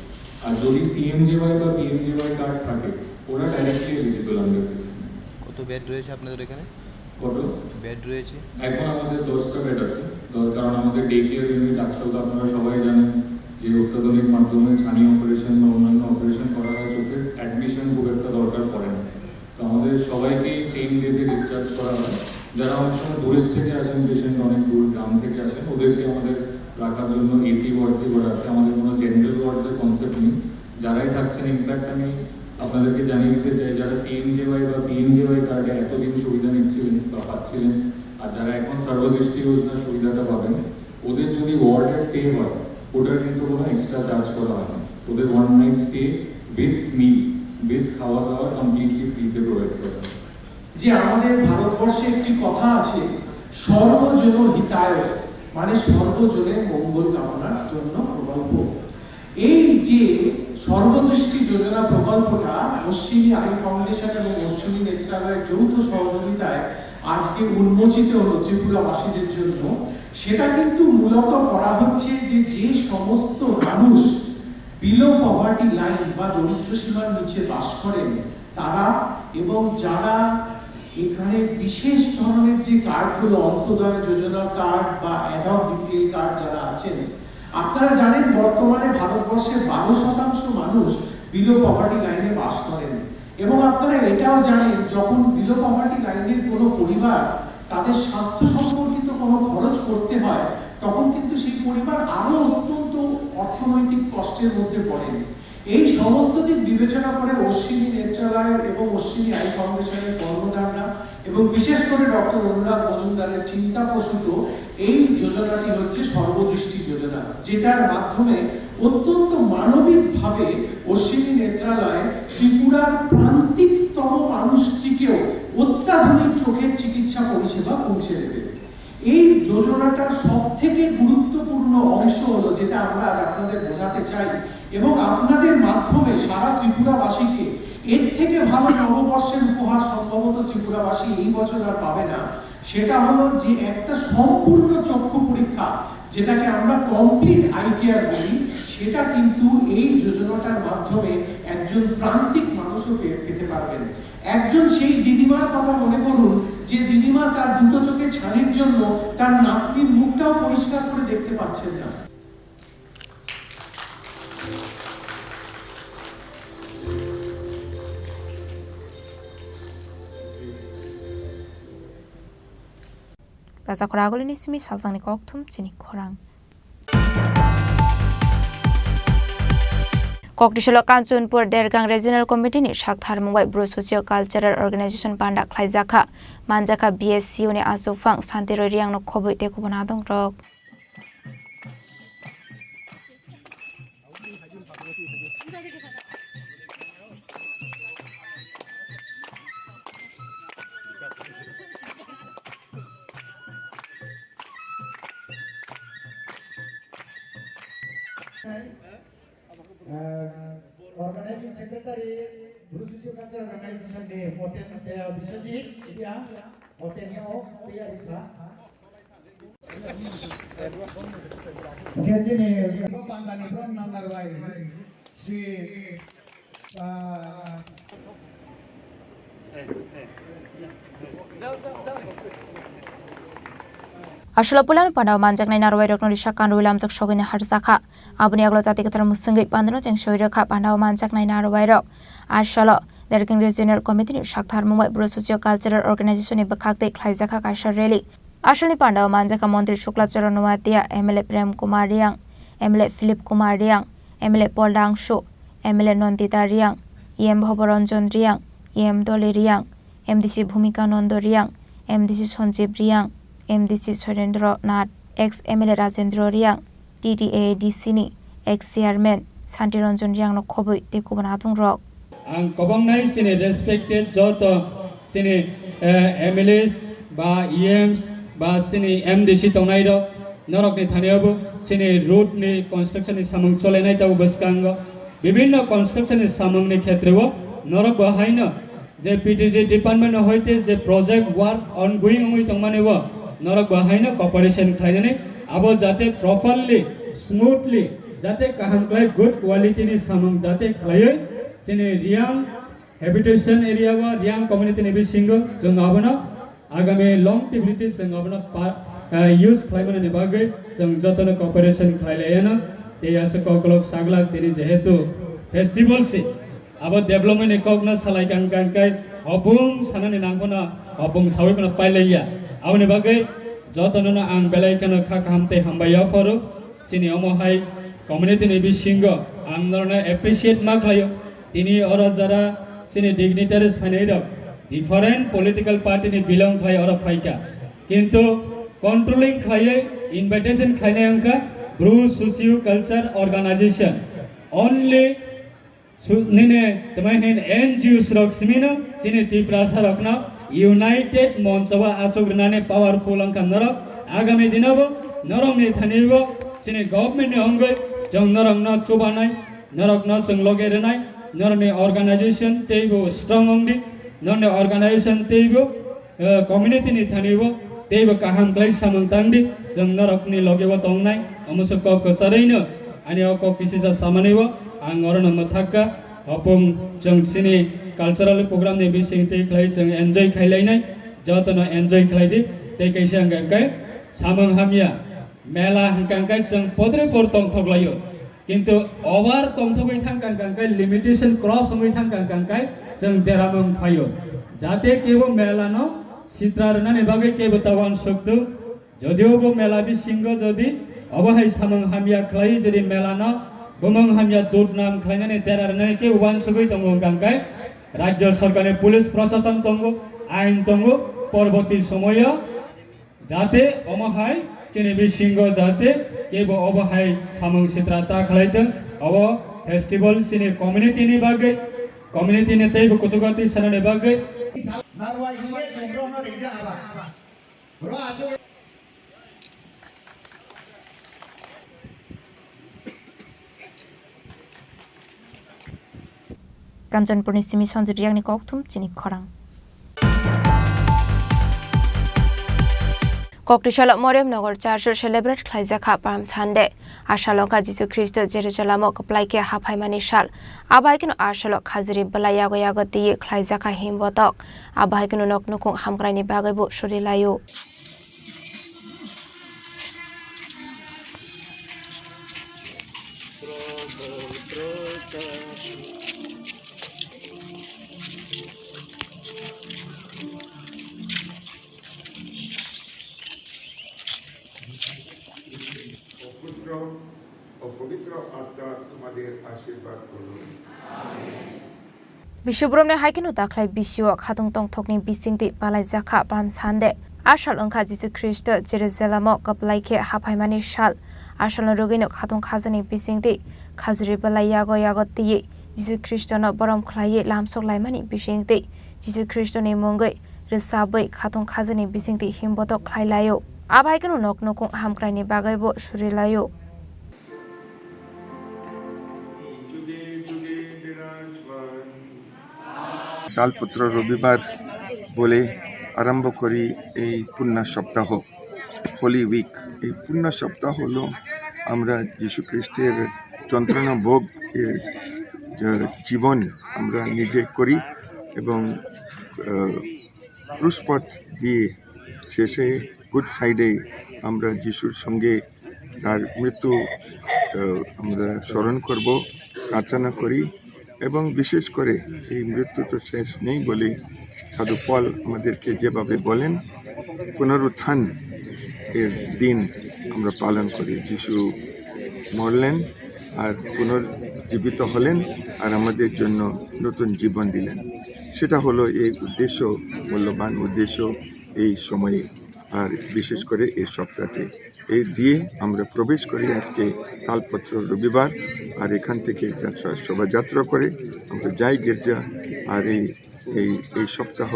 আর যদি সিএমজেওয়াই বা পিএমজেওয়াই কার্ড থাকে, ওরা directly eligible under this scheme. কত বেড রয়েছে আপনাদের এখানে? কত? বেড রয়েছে? এখন আমাদের দশটা বেড আছে, দশ, কারণ আমাদের ডে কেয়ার ইউনিট আজকাল তো আপনারা সবাই জানেন যে অত্যাধুনিক মাধ্যমে ছানি অপারেশন বা অন্যান্য অপারেশন করা হয় চোখের, অ্যাডমিশন খুব একটা দরকার পড়ে না। তো আমাদের সবাইকেই সেম ডেতে ডিসচার্জ করা হয়। যারা অনেক সময় দূরের থেকে আসেন, পেশেন্ট অনেক দূর গ্রাম থেকে আসেন, ওদেরকে আমাদের রাখার জন্য এসি ওয়ার্ডসই করা আছে। আমাদের কোনো জেনারেল ওয়ার্ডসের কনসেপ্ট নেই। যারাই থাকছেন, ইনফ্যাক্ট আমি আপনাদেরকে জানিয়ে দিতে চাই, যারা সিএমজেওয়াই বা পিএমজেওয়াই কার্ডে এতদিন সুবিধা নিচ্ছিলেন বা পাচ্ছিলেন, আর যারা এখন সর্বদৃষ্টি যোজনার সুবিধাটা পাবেন, ওদের যদি ওয়ার্ডে স্টে হয়, ওটার কিন্তু কোনো এক্সট্রা চার্জ করা হয় না। ওদের ওয়ান নাইট স্টে উইথ মিল, উইথ খাওয়া দাওয়া কমপ্লিটলি ফ্রিতে প্রোভাইড করা হয়। যে আমাদের ভারতবর্ষে একটি কথা আছে, সর্বজন হিতায়, মানে সর্বজনের মঙ্গল কামনার জন্য প্রকল্প। এই যে সর্বদৃষ্টি যোজনা প্রকল্পটা অশ্বিনী আই ফাউন্ডেশন এবং অশ্বিনী নেত্রালয়ের যৌথ সহযোগিতায় আজকে উন্মোচিত হলো ত্রিপুরাবাসীদের জন্য, সেটা কিন্তু মূলত করা হচ্ছে যে, যে সমস্ত মানুষ বিলো পভার্টি লাইন বা দরিদ্র সীমার নিচে বাস করেন, তারা এবং যারা এখানে বিশেষ ধরনের যে কার্ডগুলো, অন্তোদয় যোজনা কার্ড বা অ্যাডহক বিপিএল কার্ড যারা আছেন, আপনারা জানেন বর্তমানে ভারতবর্ষে বারো শতাংশ মানুষ বিলো পভার্টি লাইনে বাস করেন। এবং আপনারা এটাও জানেন, যখন বিলো পভার্টি লাইনের কোনো পরিবার তাদের স্বাস্থ্য সম্পর্কিত কোনো খরচ করতে হয়, তখন কিন্তু সেই পরিবার আরও অত্যন্ত অর্থনৈতিক কষ্টের মধ্যে পড়েন। এই সমস্ত দিক বিবেচনা করে অশ্বিনী নেত্রালয় এবং অশ্বিনী আই ফাউন্ডেশনের কর্ণধাররা এবং বিশেষ করে ডক্টর অনুরাগ মজুমদারের চিন্তাপ্রসূত এই যোজনাটি হচ্ছে সর্বদৃষ্টি যোজনা, যেটার মাধ্যমে অত্যন্ত মানবিকভাবে অশ্বিনী নেত্রালয় ত্রিপুরার প্রান্তিকতম মানুষটিকেও অত্যাধুনিক চোখের চিকিৎসা পরিষেবা পৌঁছে দেবে। এই যোজনাটার সব থেকে গুরুত্বপূর্ণ অংশ হলো, যেটা আমরা আজ আপনাদের বোঝাতে চাই এবং আপনাদের মাধ্যমে সারা ত্রিপুরাবাসীকে এর থেকে ভালো নববর্ষের উপহার সম্ভবত ত্রিপুরাবাসী এই বছর আর পাবে না, সেটা হলো যে একটা সম্পূর্ণ চক্ষু পরীক্ষা, যেটাকে আমরা কমপ্লিট আই কেয়ার বলি, সেটা কিন্তু এই যোজনাটার মাধ্যমে একজন প্রান্তিক মানুষও পে-, পেতে পারবেন। একজন সেই দিদিমার কথা মনে করুন, যে দিদিমা তার দুটো চোখে ছানির জন্য তার নাতনির মুখটাও পরিষ্কার করে দেখতে পাচ্ছেন না। Bacha khoragulini simi salsangni kokthum chini khorang. Koktisolo Kanchanpur Dergang Regional Committee ni sakthar mungbai Bru Socio Cultural Organization panda khlaijakha. Manjakha B S C U ni aswkphang Santi Roy Riang no khobwi tei kubun adong rok. Organizing Secretary, Bru Socio Cultural Organization ni Moten, eh, Biswajit, iya, Moten ni o, iya, iya. Oke, sini, Bangdani from Nandarwai, si, ah, Asolo puilano pandao manjaknai narwairokno risa kanrwi lamjak sogwini harjakha. Aboni yagulo jati kwthar mwswngwi pandano cheng soi rwkha pandao manjaknai narwairok. Asolo Dergang Regional Committee ni sakthar mungbai Bru Socio Cultural Organization ni bwkhak tei khlaijakha kaisa rally. Asolni pandao manjakha Montri Shukla Charan Noatia, M L A Prem Kumar Riang, M L A Philip Kumar Riang, M L A Paul Dangsu, M L A Nandita Riang, E M Bhoboranjan Riang, E M Doli Riang, M D C Bhumika Nando Riang, M D C Sanjeev Riang, M D C Surendra Nath, ex M L A Rajendra Riang, T T A D C ni ex chairman Santi Ranjan Riang no khobwi tei kubun adong rok. Ang kwbangnai chini respected joto chini, eh, M L As ba E Ms ba chini M D C tongnai rok, norok ni thani o bo chini road ni construction ni samung cholenai tabuk bwskango bibinno construction ni samung ni khetre o norok bo haino je P T G department no hoite je project work ongoing wngwi tongmani o norok bo haino cooperation khlainani abo jate properly, smoothly, jate kaham khlai good quality ni samung jate khlaiwi chini Riang habitation area o Riang community ni bisingo chwng abono agami longevity chwng abono pa-, eh, use khlaimani bagwi chwng jotono cooperation khlai laiyano tei aswk koklok saglak tini jehetu festival se. Abo development ni kokno salai kang kang kai hopung sanani nangphano hopung sawi phano pailaiya. Aboni bagwi jotono no ang belai kheno kha kaham tei hambai yapharo. Chini omo hai community ni bisingo ang norno appreciate ma khlaio. Tini oro jara chini dignitaries phainai rok different political party ni belong khlai oro phaikha. Kintu controlling khlaiwi invitation khlainai wngkha Bru Socio Culture Organization. Only Su-, nini tamo hin N G Os rok simino chini Tiprasa rokno United Moncho o achuk rwnani powerful wngkha norok. Agami dino bo norokni thani bo chini government ni wngwi chwng norokno chubanai, norokno chwng loge rwnai, norokni organization teibo strong wngdi, norokni organization teibo eh, community ni thani o teibo kaham khlai samung tangdi, chwng norokni loge o tongnai, omo se kok kwcharwi no ani o kok kisisa samani o ang orono mwthakka, hopung chwng chini cultural program ni bising twi khlai chwng enjoy khlai lainai, jotono enjoy khlai di, tei kaisa hwnkha khe samung hamya mela hwnkha khe chwng podre por tongthok laio. Kintu over tongthogwi thangkha hwnkha khe limitation cross wngwi thangkha hwnkha khe chwng deramung phaio. Jate kebo mela no sitra rwnani bagwi kebo ta uansuk tu. Jodio bo mela bisingo jodi obo hai samung hamya khlai, jodi mela no bumung hamya dudnam khlainani dera rwnani kebo uansugwi tongo hwnkha khe Rajya Sarkar ni police prosason tongo, ain tongo, porborti somoyo Jate omo hai chini bisingo jate kebo obo hai samung sitra ta khlai thung, obo festival chini community ni bagwi, community ni teibo kuchugo twi sanani bagwi. Narwai hingye chwng borokno ringjak aba. Ro achuk. Kanchanpurni simi Sanjit Riyangni kokthum chini khorang. Koktisalo Moriam Nagar Church o celebrate khlaijakha Palm Sunday. Asalo wngkha Jisu Khristo Jerusalem o kwplai khe haphaimani sal. Abo hai kheno asalo khajuri bwlai yago yago twiwi khlaijakha himbotok. Abo hai kheno nok nukhung hamkraini bagwibo suri laio. পুত্র ও পবিত্র আত্মা তোমাদের আশীর্বাদ করুন। Biswabrom ni hai kheno dakhlai bisio khatung tongthokni bisingtwi palaijakha Palm Sunday. A sal wngkha Jisu Khristo Jerusalem o kwplai khe haphaimani sal. A salno rwgwino khatung khajani bisingtwi khajuri bwlai yago yago twiwi Jisu Khristono borom khlaiwi lamsok laimani bisingtwi Jisu Khristoni mungwi rwchabwi khatung khajani bisingtwi himbotok khlai laio. Abo hai kheno nok nukhung hamkraini bagwibo suri laio. তালপত্র রবিবার বলে আরম্ভ করি এই পুণ্য সপ্তাহ, হোলি উইক। এই পুণ্য সপ্তাহ হলো আমরা যীশু খ্রিস্টের যন্ত্রণা ভোগ এর, আহ, জীবন আমরা নিজে করি এবং, আহ, ক্রুশপথ দিয়ে শেষে গুড ফ্রাইডে আমরা যিশুর সঙ্গে তার মৃত্যু, আহ, আমরা স্মরণ করব, প্রার্থনা করি এবং বিশেষ করে এই মৃত্যু তো শেষ নেই বলে সাধু পল আমাদেরকে যেভাবে বলেন, পুনরুত্থান এর দিন আমরা পালন করি। যিশু মরলেন আর পুনর্জীবিত হলেন আর আমাদের জন্য নতুন জীবন দিলেন। সেটা হলো এই উদ্দেশ্য, মূল্যবান উদ্দেশ্য এই সময়ে, আর বিশেষ করে এই সপ্তাহে। এই দিয়ে আমরা প্রবেশ করি আজকে তালপত্র রবিবার, আর এখান থেকে যাত্রা, শোভাযাত্রা করে আমরা যাই গির্জা। আর এই, এই, এই সপ্তাহ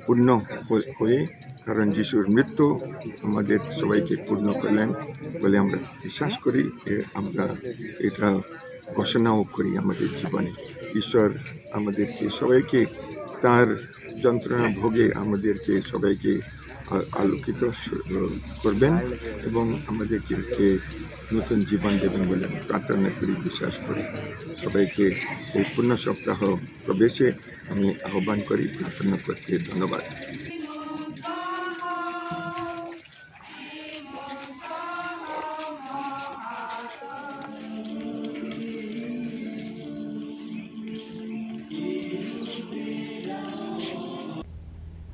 পূর্ণ হ-, হয়ে, কারণ যিশুর মৃত্যু আমাদের সবাইকে পূর্ণ করলেন বলে আমরা বিশ্বাস করি। এ, আমরা এটা ঘোষণাও করি আমাদের জীবনে। ঈশ্বর আমাদেরকে সবাইকে তার যন্ত্রণা ভোগে আমাদেরকে সবাইকে আ-, আলোকিত স-, করবেন এবং আমাদেরকে নতুন জীবন দেবেন বলে আমি প্রার্থনা করি, বিশ্বাস করি। সবাইকে এই পুণ্য সপ্তাহ প্রবেশে আমি আহ্বান করি, প্রার্থনা করতে ধন্যবাদ।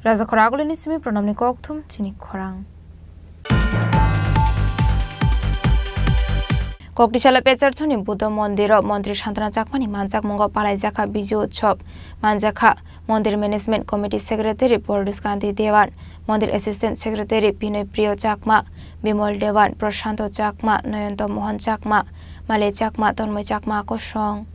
Raja khorang agulini simi pranamni kokthum chini khorang. Koktisalo Pecharthoni Buddha Mondiro Montri Santana Chakmani manjakmungo palaijakha Biju Utsav manjakha. Mondir Management Committee Secretary Bordus Kanti Dewan, Mondir Assistant Secretary Binoy Priyo Chakma, Bimol Dewan, Prashanto Chakma, Noyonto Mohan Chakma, Male Chakma, Tonmoi Chakma kosong.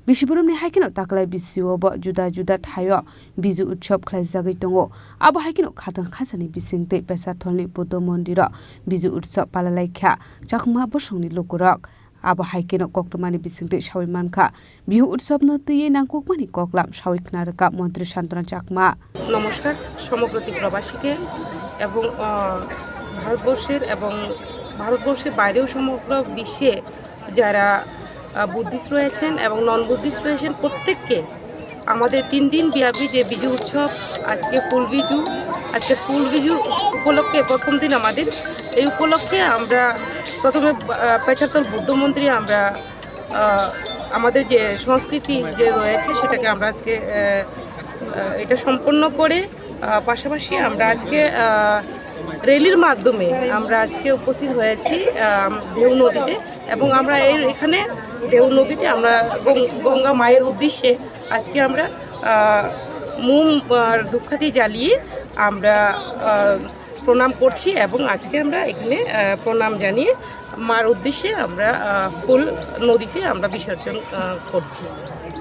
Biswabrom ni hai kheno taklai bisio bo juda juda thaio Biju Utsav khlaijagwi tongo. Abo hai kheno khatang khajani bisingtwi Pecharthoni Buddha Mondiro Biju Utsav palalaikha Chakma bosongni lukurok. Abo hai kheno koktwmani bisingtwi sawi mankha, Biju Utsavno twiwi nangkukmani koklam sawi khna rwkha Montri Santana Chakma. নমস্কার সমগ্র ত্রিপুরাবাসীকে এবং, আহ, ভারতবর্ষের এবং ভারতবর্ষের বাইরেও সমগ্র বিশ্বে যারা, আহ, বুদ্ধিস্ট রয়েছেন এবং নন বুদ্ধিস্ট রয়েছেন, প্রত্যেককে আমাদের তিন দিন ব্যাপী যে বিজু উৎসব, আজকে ফুল বিজু, আজকে ফুল বিজু উপলক্ষে প্রথম দিন আমাদের। এই উপলক্ষে আমরা প্রথমে, আহ, পেছাতল বুদ্ধ মন্দিরে আমরা, আহ, আমাদের যে সংস্কৃতি যে রয়েছে সেটাকে আমরা আজকে, আহ, আহ, এটা সম্পন্ন করে আহ, পাশাপাশি আমরা আজকে, আহ, র্যালির মাধ্যমে আমরা আজকে উপস্থিত হয়েছি, আহ, ঢেউ নদীতে, এবং আমরা এই এখানে ঢেউ নদীতে আমরা গং-, গঙ্গা মায়ের উদ্দেশ্যে আজকে আমরা, আহ, মোম, আহ, ধূপকাঠি জ্বালিয়ে আমরা, আহ, প্রণাম করছি, এবং আজকে আমরা এখানে, আহ, প্রণাম জানিয়ে মার উদ্দেশ্যে আমরা, আহ, ফুল নদীতে আমরা বিসর্জন, আহ, করছি।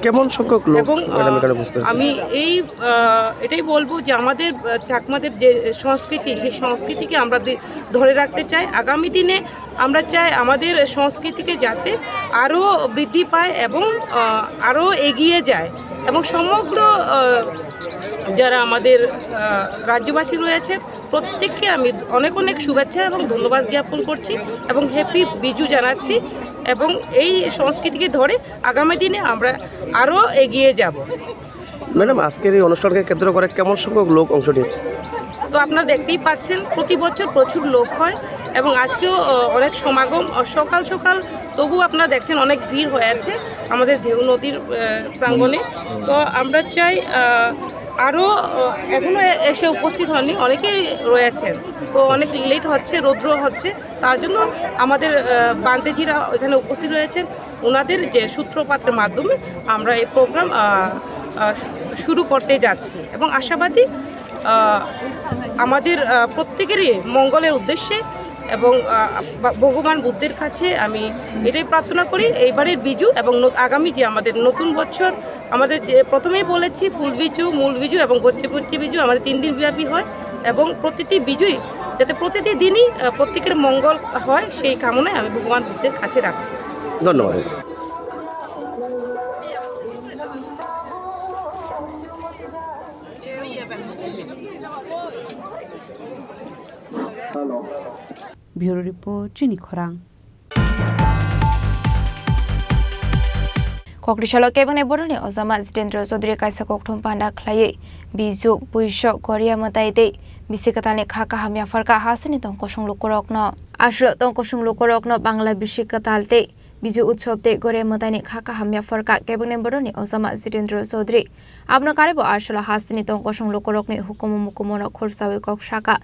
কেমন সংখ্যক লোক, এবং, ম্যাডাম, আহ, এখানে উপস্থিত হয়েছে? আমি এই, আহ, এটাই বলবো যে আমাদের, আহ, চাকমাদের যে সংস্কৃতি, সেই সংস্কৃতিকে আমরা দি-, ধরে রাখতে চাই। আগামী দিনে আমরা চাই আমাদের সংস্কৃতিকে যাতে আরও বৃদ্ধি পায় এবং, আহ, আরও এগিয়ে যায়, এবং সমগ্র, আহ, যারা আমাদের, আহ, রাজ্যবাসী রয়েছে, প্রত্যেককে আমি অনেক অনেক শুভেচ্ছা এবং ধন্যবাদ জ্ঞাপন করছি এবং হ্যাপি বিজু জানাচ্ছি, এবং এই সংস্কৃতিকে ধরে আগামী দিনে আমরা আরও এগিয়ে যাব। ম্যাডাম, আজকের এই অনুষ্ঠানকে কেন্দ্র করে কেমন সংখ্যক লোক অংশ নিয়েছে? তো আপনারা দেখতেই পাচ্ছেন, প্রতি বছর প্রচুর লোক হয় এবং আজকেও, আহ, অনেক সমাগম। আহ, সকাল সকাল তবু আপনারা দেখছেন অনেক ভিড় হয়ে আছে আমাদের ঢেউ নদীর, আহ, প্রাঙ্গণে। তো আমরা চাই, আহ, আরও, আহ, এখনো এ-, এসে উপস্থিত হননি, অনেকেই রয়েছেন। তো অনেক লেট হচ্ছে, রৌদ্র হচ্ছে, তার জন্য আমাদের, আহ, বান্তেজিরা এখানে উপস্থিত রয়েছেন। ওনাদের যে সূত্রপাতের মাধ্যমে আমরা এই প্রোগ্রাম, আহ, আহ, শু-, শুরু করতে যাচ্ছি এবং আশাবাদী, আহ, আমাদের, আহ, প্রত্যেকেরই মঙ্গলের উদ্দেশ্যে এবং, আহ, বা-, ভগবান বুদ্ধের কাছে আমি এটাই প্রার্থনা করি, এইবারের বিজু এবং ন-, আগামী যে আমাদের নতুন বছর, আমাদের যে প্রথমেই বলেছি, ফুল বিজু, মূল বিজু এবং গচ্ছে পচ্ছে বিজু, আমাদের তিন দিন ব্যাপী হয় এবং প্রতিটি বিজুই যাতে প্রতিটি দিনই, আহ, প্রত্যেকের মঙ্গল হয়, সেই কামনায় আমি ভগবান বুদ্ধের কাছে রাখছি। ধন্যবাদ। Bureau Report, Chini Khorang. Kokri salo kebengni boroni ojama Jitendra Chaudhary kaisa kokthum panda khlaiwi, Biju, Buisok, Goria mwtai tei bisi kwtalni kha kaham yapharkha hasteni tong kosong lukurokno. Aswk tong kosong lukurokno Bangla bisi kwtal tei Biju Utsav tei Goria mwtaini kha kaham yapharkha kebengni boroni ojama Jitendra Chaudhary. Abono karwibo aswk hasteni tong kosong lukurokni hukumu mukumu no khursawi kok saka.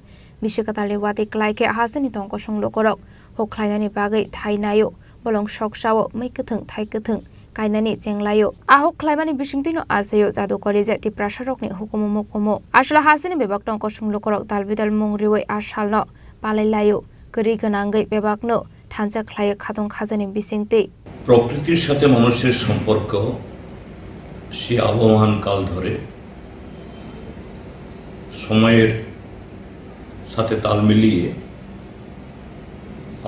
Bisi kwtalni watwi kwlai khe hasteni tong kosong lukurok huk khlainani bagwi thai naio, bolong sok sao, mui kwthwng, thai kwthwng kainani chenglaio. A huk khlaimani bisingtwino achaio jadukari je Tiprasarokni hukumu mukumu. Aswk hasteni bebak tong kosong lukurok dal bidal mung riwi a salno palai laio, kwrwi gwnangwi bebakno thansa khlaiwi khatong khajani bisingtwi. প্রকৃতির সাথে মানুষের সম্পর্ক সেই আবহমান কাল ধরে সময়ের সাথে তাল মিলিয়ে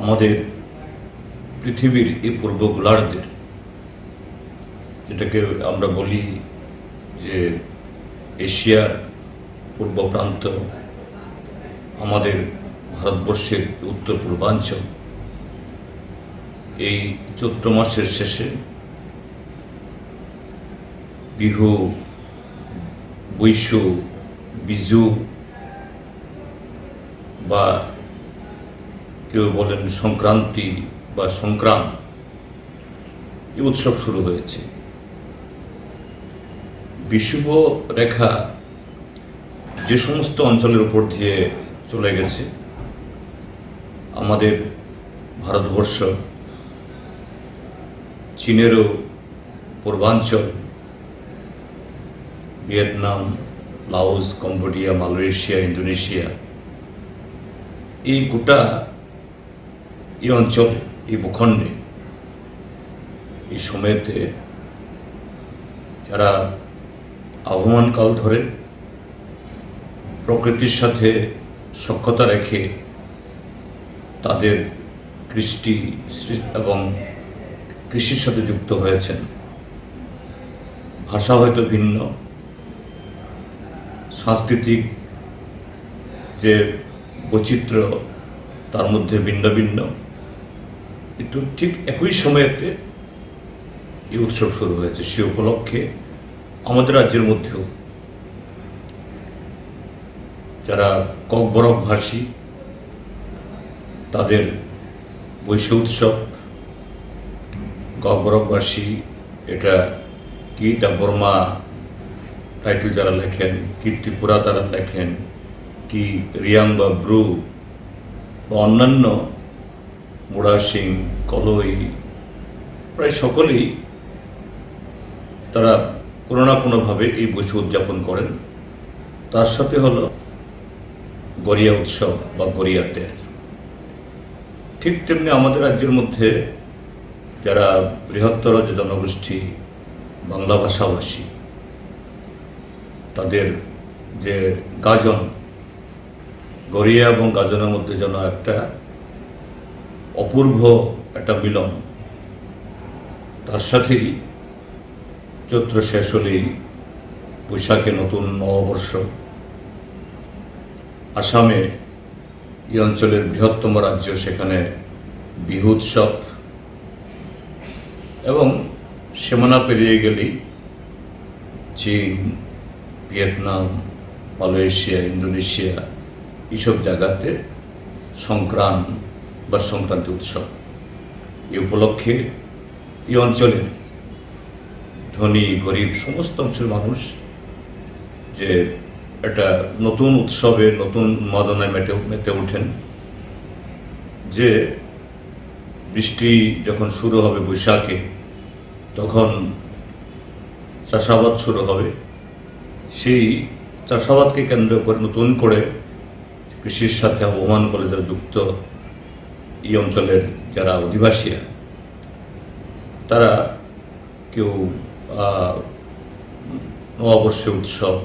আমাদের পৃথিবীর এই পূর্ব গোলার্ধের, যেটাকে আমরা বলি যে এশিয়ার পূর্ব প্রান্ত, আমাদের ভারতবর্ষের উত্তর পূর্বাঞ্চল, এই চৈত্র মাসের শেষে বিহু, বৈশু, বিজু বা কেউ বলেন সংক্রান্তি বা সংক্রাম, এই উৎসব শুরু হয়েছে। বিষুব রেখা যে সমস্ত অঞ্চলের উপর দিয়ে চলে গেছে, আমাদের ভারতবর্ষ, চীনেরও পূর্বাঞ্চল, Vietnam, Laos, Cambodia, Malaysia, Indonesia, এই গোটা এই অঞ্চলে, এই ভূখণ্ডে, এই সময়তে যারা আবহমান কাল ধরে প্রকৃতির সাথে সখ্যতা রেখে তাদের কৃষ্টি সৃ-, এবং কৃষির সাথে যুক্ত হয়েছেন। ভাষা হয়তো ভিন্ন, সাংস্কৃতিক যে বৈচিত্র্য, তার মধ্যে ভিন্ন ভিন্ন, কিন্তু ঠিক একই সময়তে এই উৎসব শুরু হয়েছে। সে উপলক্ষে আমাদের রাজ্যের মধ্যেও যারা ককবরক ভাষী, তাদের বৈশ্য উৎসব, ককবরকবাসী, এটা কি, এটা বর্মা টাইটেল যারা লেখেন, কি ত্রিপুরা তারা লেখেন, কি রিয়াং বা ব্রু বা অন্যান্য মুরাসিং, কলই, প্রায় সকলেই তারা কোনো না কোনোভাবে এই বৈশাখ উদযাপন করেন। তার সাথে হলো গরিয়া উৎসব বা গরিয়া তের। ঠিক তেমনি আমাদের রাজ্যের মধ্যে যারা বৃহত্তর যে জনগোষ্ঠী বাংলা ভাষাভাষী, তাদের যে গাজন, গরিয়া এবং গাজনের মধ্যে যেন একটা অপূর্ব একটা মিলন। তার সাথেই চৈত্র শেষ হলেই বৈশাখে নতুন নববর্ষ। আসামে এই অঞ্চলের বৃহত্তম রাজ্য, সেখানে বিহু উৎসব এবং সীমানা পেরিয়ে গেলেই চীন, ভিয়েতনাম, মালয়েশিয়া, ইন্দোনেশিয়া, এইসব জায়গাতে সংক্রান বা সংক্রান্তি উৎসব। এই উপলক্ষে এই অঞ্চলের ধনী গরিব সমস্ত অংশের মানুষ যে একটা নতুন উৎসবে, নতুন উন্মাদনায় মেতে, মেতে ওঠেন। যে বৃষ্টি যখন শুরু হবে বৈশাখে, তখন চাষাবাদ শুরু হবে। সেই চাষাবাদকে কেন্দ্র করে নতুন করে কৃষির সাথে আবহমান করে যারা যুক্ত, এই অঞ্চলের যারা অধিবাসীরা, তারা কেউ, আহ, নববর্ষের উৎসব,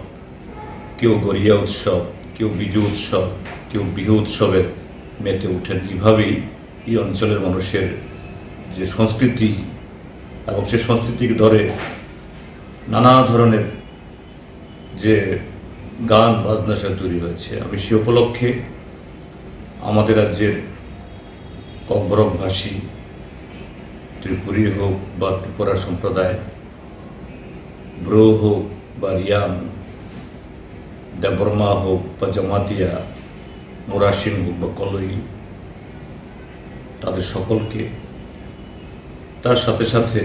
কেউ গরিয়া উৎসব, কেউ বিজু উৎসব, কেউ বিহু উৎসবে মেতে ওঠেন। এইভাবেই এই অঞ্চলের মানুষের যে সংস্কৃতি এবং সেই সংস্কৃতিকে ধরে নানা ধরনের যে গান বাজনা সে তৈরি হয়েছে, আমি সে উপলক্ষে আমাদের রাজ্যের ককবরক ভাষী ত্রিপুরী হোক বা ত্রিপুরা সম্প্রদায়, ব্রু হোক বা রিয়াং, দেববর্মা হোক বা জমাতিয়া, মুরাসিং হোক বা কলই, তাদের সকলকে, তার সাথে সাথে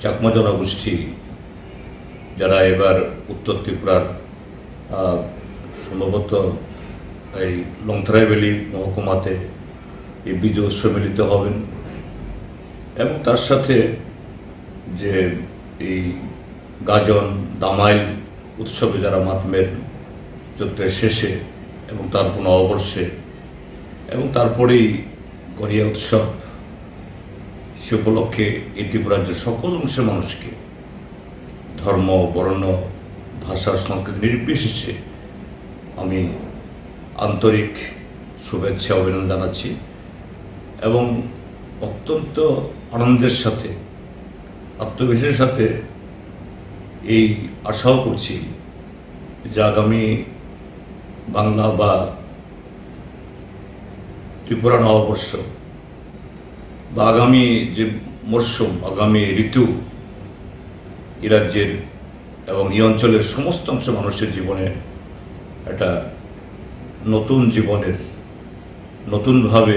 চাকমা জনগোষ্ঠী যারা এবার উত্তর ত্রিপুরার, আহ, সম্ভবত এই লংথরাই ভ্যালি মহকুমাতে এই বিজয় উৎসবে মিলিত হবেন এবং তার সাথে যে এই গাজন, দামাইল উৎসবে যারা মাতবেন চৈত্রের শেষে এবং তারপর নববর্ষে এবং তারপরেই গরিয়া উৎসব, সে উপলক্ষে এই ত্রিপুরাজ্যের সকল অংশের মানুষকে ধর্ম, বর্ণ, ভাষা, সংস্কৃতি নির্বিশেষে আমি আন্তরিক শুভেচ্ছা অভিনন্দন জানাচ্ছি এবং অত্যন্ত আনন্দের সাথে, আত্মবিশ্বাসের সাথে এই আশাও করছি যে আগামী বাংলা বা ত্রিপুরা নববর্ষ বা আগামী যে মরশুম, আগামী ঋতু এই রাজ্যের এবং এই অঞ্চলের সমস্ত অংশ মানুষের জীবনে একটা নতুন জীবনের, নতুনভাবে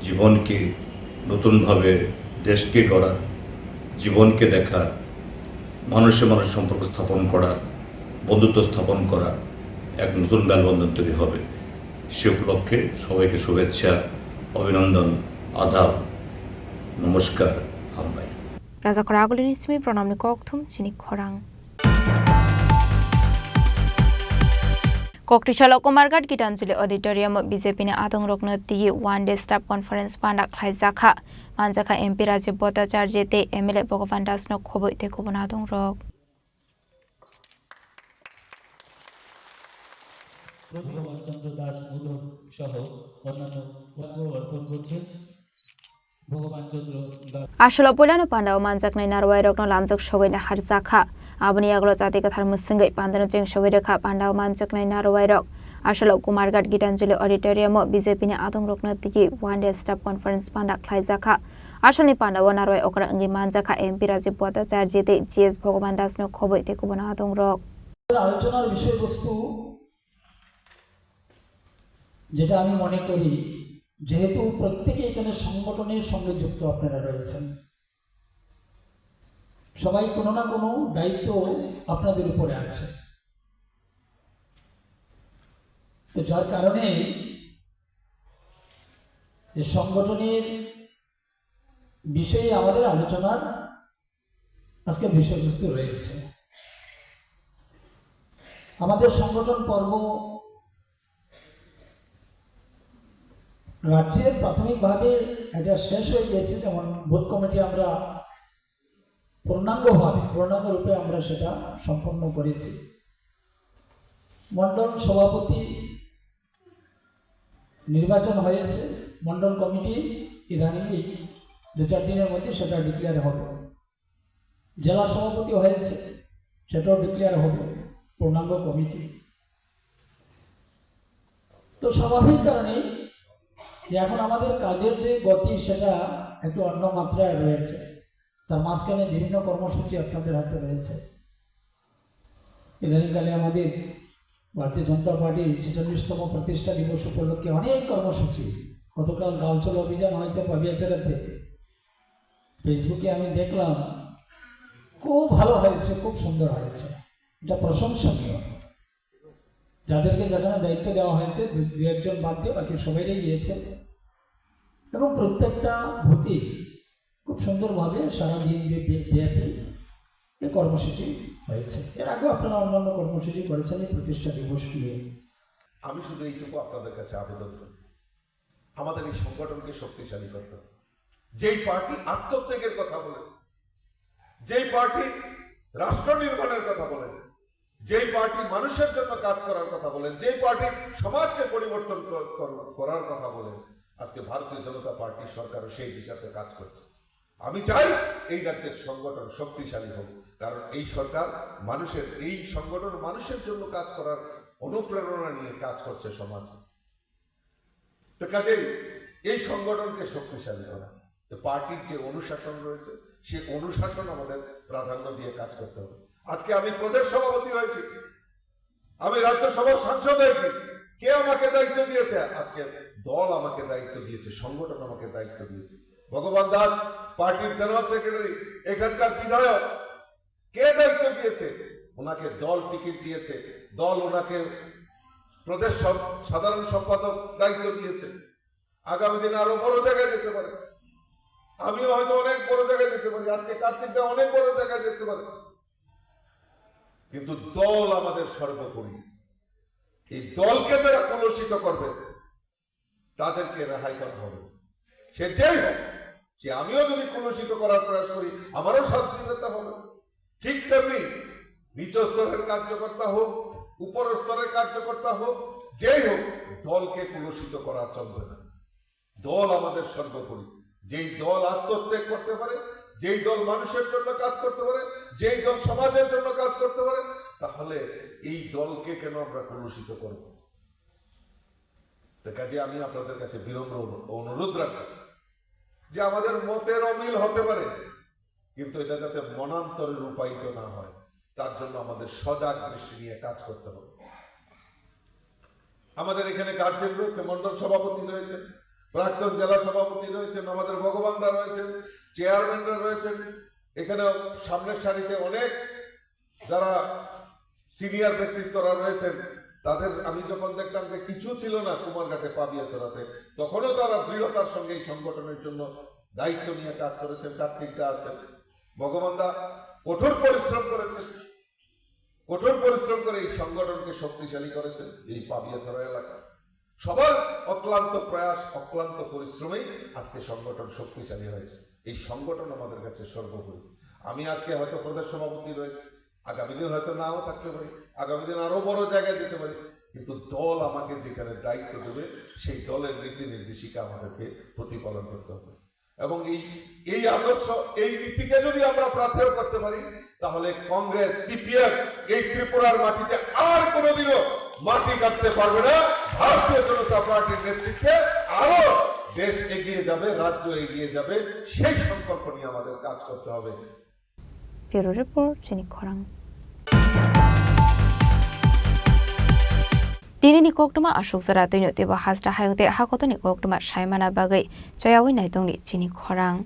জীবনকে, নতুনভাবে দেশকে গড়ার, জীবনকে দেখার, মানুষে মানুষের সম্পর্ক স্থাপন করার, বন্ধুত্ব স্থাপন করার এক নতুন মেলবন্ধন তৈরি হবে। সে উপলক্ষে সবাইকে শুভেচ্ছা, অভিনন্দন, আদাব, নমস্কার, হামবাই। Rajakhor agulini simi pranamni kokthum chini khorang. Koktisalo Kumarghat Gitanjali Auditorium o B J P ni adongrokno twi one day staff conference panda khlaijakha. Manjakha M P Rajiv Bhattacharya tei M L A Bhagavan Das no khobwi tei kubun adongrok. প্রভু ভগবান চন্দ্র দাস মোদক সহ অন্যান্য পূজার্ঘ্য অর্পণ করছেন। ভগবান চন্দ্র Das. Aswk puilano pandao manjaknai narwai rokno lamjak sogwi naharjakha. Aboni yagulo chati kwthar mwswngwi pandano cheng sogwi rwkha pandao manjaknai narwai rok. Aswk Kumarghat Gitanjali Auditorium o B J P ni adongrokno twi one day staff conference panda khlaijakha. Aswkni pandao narwai okra wngwi manjakha M P Rajiv Bhattacharya tei G S Bhagavan Das no khobwi tei kubun adongrok. আলোচনার বিষয়বস্তু যেটা আমি মনে করি, যেহেতু প্রত্যেকে এখানে সংগঠনের সঙ্গে যুক্ত আপনারা রয়েছেন, সবাই কোনো না কোনো দায়িত্ব আপনাদের উপরে আছে। তো যার কারণে যে সংগঠনের বিষয়ে আমাদের আলোচনার আজকের বিষয়বস্তু রয়েছে। আমাদের সংগঠন পর্ব রাজ্যের প্রাথমিকভাবে এটা শেষ হয়ে গিয়েছে, যেমন বুথ কমিটি আমরা পূর্ণাঙ্গভাবে, পূর্ণাঙ্গ রূপে আমরা সেটা সম্পন্ন করেছি। মণ্ডল সভাপতি নির্বাচন হয়েছে, মণ্ডল কমিটি ইদানিং এই দু চার দিনের মধ্যে সেটা ডিক্লেয়ার হবে। জেলা সভাপতি হয়েছে, সেটাও ডিক্লেয়ার হবে পূর্ণাঙ্গ কমিটি। তো স্বাভাবিক কারণেই যে এখন আমাদের কাজের যে গতি, সেটা একটু অন্য মাত্রায় রয়েছে। তার মাঝখানে বিভিন্ন কর্মসূচি আপনাদের হাতে রয়েছে। ইদানিংকালে আমাদের ভারতীয় জনতা পার্টির ছেচল্লিশতম প্রতিষ্ঠা দিবস উপলক্ষে অনেক কর্মসূচি, গতকাল গাঁও চলো অভিযান হয়েছে পাবিয়াচড়াতে, ফেসবুকে আমি দেখলাম, খুব ভালো হয়েছে, খুব সুন্দর হয়েছে, এটা প্রশংসনীয়। যাদেরকে যেখানে দায়িত্ব দেওয়া হয়েছে, দু দু একজন বাদ দিয়ে বাকি সবাইরাই গিয়েছে এবং প্রত্যেকটা বুথে খুব সুন্দরভাবে সারা দিন ব্য- ব্য- ব্যাপী এই কর্মসূচি হয়েছে। এর আগেও আপনারা অন্যান্য কর্মসূচি করেছেন এই প্রতিষ্ঠা দিবস নিয়ে। আমি শুধু এইটুকু আপনাদের কাছে আবেদন করি, আমাদের এই সংগঠনকে শক্তিশালী করতে হবে। যেই পার্টি আত্মত্যাগের কথা বলে, যেই পার্টি রাষ্ট্র নির্মাণের কথা বলে, যেই পার্টি মানুষের জন্য কাজ করার কথা বলেন, যেই পার্টি সমাজকে পরিবর্তন কর- কর- করার কথা বলেন, আজকে ভারতীয় জনতা পার্টির সরকারও সেই দিশাতে কাজ করছে। আমি চাই এই রাজ্যের সংগঠন শক্তিশালী হোক, কারণ এই সরকার মানুষের, এই সংগঠন মানুষের জন্য কাজ করার অনুপ্রেরণা নিয়ে কাজ করছে সমাজে। তো কাজেই এই সংগঠনকে শক্তিশালী করা, তো পার্টির যে অনুশাসন রয়েছে, সেই অনুশাসন আমাদের প্রাধান্য দিয়ে কাজ করতে হবে। আজকে আমি প্রদেশ সভাপতি হয়েছি, আমি রাজ্যসভার সাংসদ হয়েছি। কে আমাকে দায়িত্ব দিয়েছে? আজকে দল আমাকে দায়িত্ব দিয়েছে, সংগঠন আমাকে দায়িত্ব দিয়েছে। ভগবান দাস পার্টির জেনারেল সেক্রেটারি, এখানকার বিধায়ক, কে দায়িত্ব দিয়েছে? ওনাকে দল টিকিট দিয়েছে, দল ওনাকে প্রদেশ সম- সাধারণ সম্পাদক দায়িত্ব দিয়েছে। আগামী দিনে আরো বড় জায়গায় যেতে পারে, আমিও হয়তো অনেক বড় জায়গায় যেতে পারি, আজকে কার্তিক দা অনেক বড় জায়গায় যেতে পারে। কিন্তু দল আমাদের সর্বোপরি। এই দলকে যারা কলুষিত করবে, তাদেরকে রেহাই করা হবে। সে যেই হোক, সে আমিও যদি কলুষিত করার প্রয়াস করি, আমারও শাস্তি পেতে হবে। ঠিক তেমনি নিচ স্তরের কার্যকর্তা হোক, উপর স্তরের কার্যকর্তা হোক, যেই হোক, দলকে কলুষিত করা চলবে না। দল আমাদের সর্বোপরি। যেই দল আত্মত্যাগ করতে পারে, যেই দল মানুষের জন্য কাজ করতে পারে, যেই দল সমাজের জন্য কাজ করতে পারে, তাহলে এই দলকে কেন আমরা কলুষিত করব? তো কাজে আমি আপনাদের কাছে বিনম্র অনু- অনুরোধ রাখব যে আমাদের মতের অমিল হতে পারে, কিন্তু এটা যাতে মনান্তরে রূপায়িত না হয়, তার জন্য আমাদের সজাগ দৃষ্টি নিয়ে কাজ করতে হবে। আমাদের এখানে গার্জেন রয়েছে, মণ্ডল সভাপতি রয়েছে, প্রাক্তন জেলা সভাপতি রয়েছেন, আমাদের ভগবান দা রয়েছেন, চেয়ারম্যানরা রয়েছেন, এখানে সামনের সারিতে অনেক যারা সিনিয়র ব্যক্তিত্বরা রয়েছেন, তাদের আমি যখন দেখতাম যে কিছু ছিল না কুমারঘাটে, পাবিয়াছড়াতে, তখনও তারা দৃঢ়তার সঙ্গে এই সংগঠনের জন্য দায়িত্ব নিয়ে কাজ করেছেন। কার্তিক দা আছেন, ভগবান দা কঠোর পরিশ্রম করেছেন, কঠোর পরিশ্রম করে এই সংগঠনকে শক্তিশালী করেছেন এই পাবিয়াছড়া এলাকা। সবার অক্লান্ত প্রয়াস, অক্লান্ত পরিশ্রমেই আজকে সংগঠন শক্তিশালী হয়েছে। এই সংগঠন আমাদের কাছে সর্বোপরি। আমি আজকে হয়তো প্রদেশ সভাপতি রয়েছে, আগামী দিন হয়তো নাও থাকতে পারি, আগামী দিন আরো বড় জায়গায় যেতে পারি, কিন্তু দল আমাকে যেখানে দায়িত্ব দেবে, সেই দলের নীতি নির্দেশিকা আমাদেরকে প্রতিপালন করতে হবে। এবং এই এই আদর্শ, এই নীতিকে যদি আমরা প্রাপ্তিও করতে পারি, তাহলে কংগ্রেস, সিপিএম এই ত্রিপুরার মাটিতে আর কোনোদিনও মাটি কাটতে পারবে না। ভারতীয় জনতা পার্টির নেতৃত্বে আরো দেশ এগিয়ে যাবে, রাজ্য এগিয়ে যাবে, সেই সংকল্প নিয়ে আমাদের কাজ করতে হবে। Bureau Report, Chini Khorang. Tinini koktwma aswk jora twino teibo hasta hayung tei hakotoni koktwma saimana bagwi chayawi naitongni chini khorang.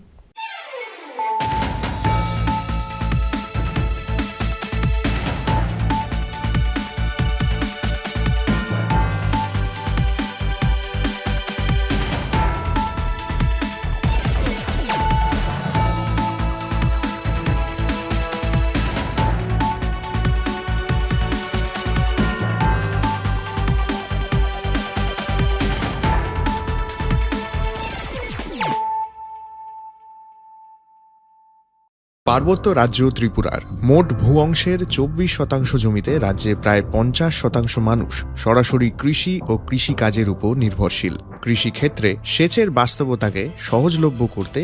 পার্বত্য রাজ্য ত্রিপুরার মোট ভূ অংশের চব্বিশ শতাংশ জমিতে রাজ্যে প্রায় পঞ্চাশ শতাংশ মানুষ সরাসরি কৃষি ও কৃষিকাজের উপর নির্ভরশীল। কৃষিক্ষেত্রে সেচের বাস্তবতাকে সহজলভ্য করতে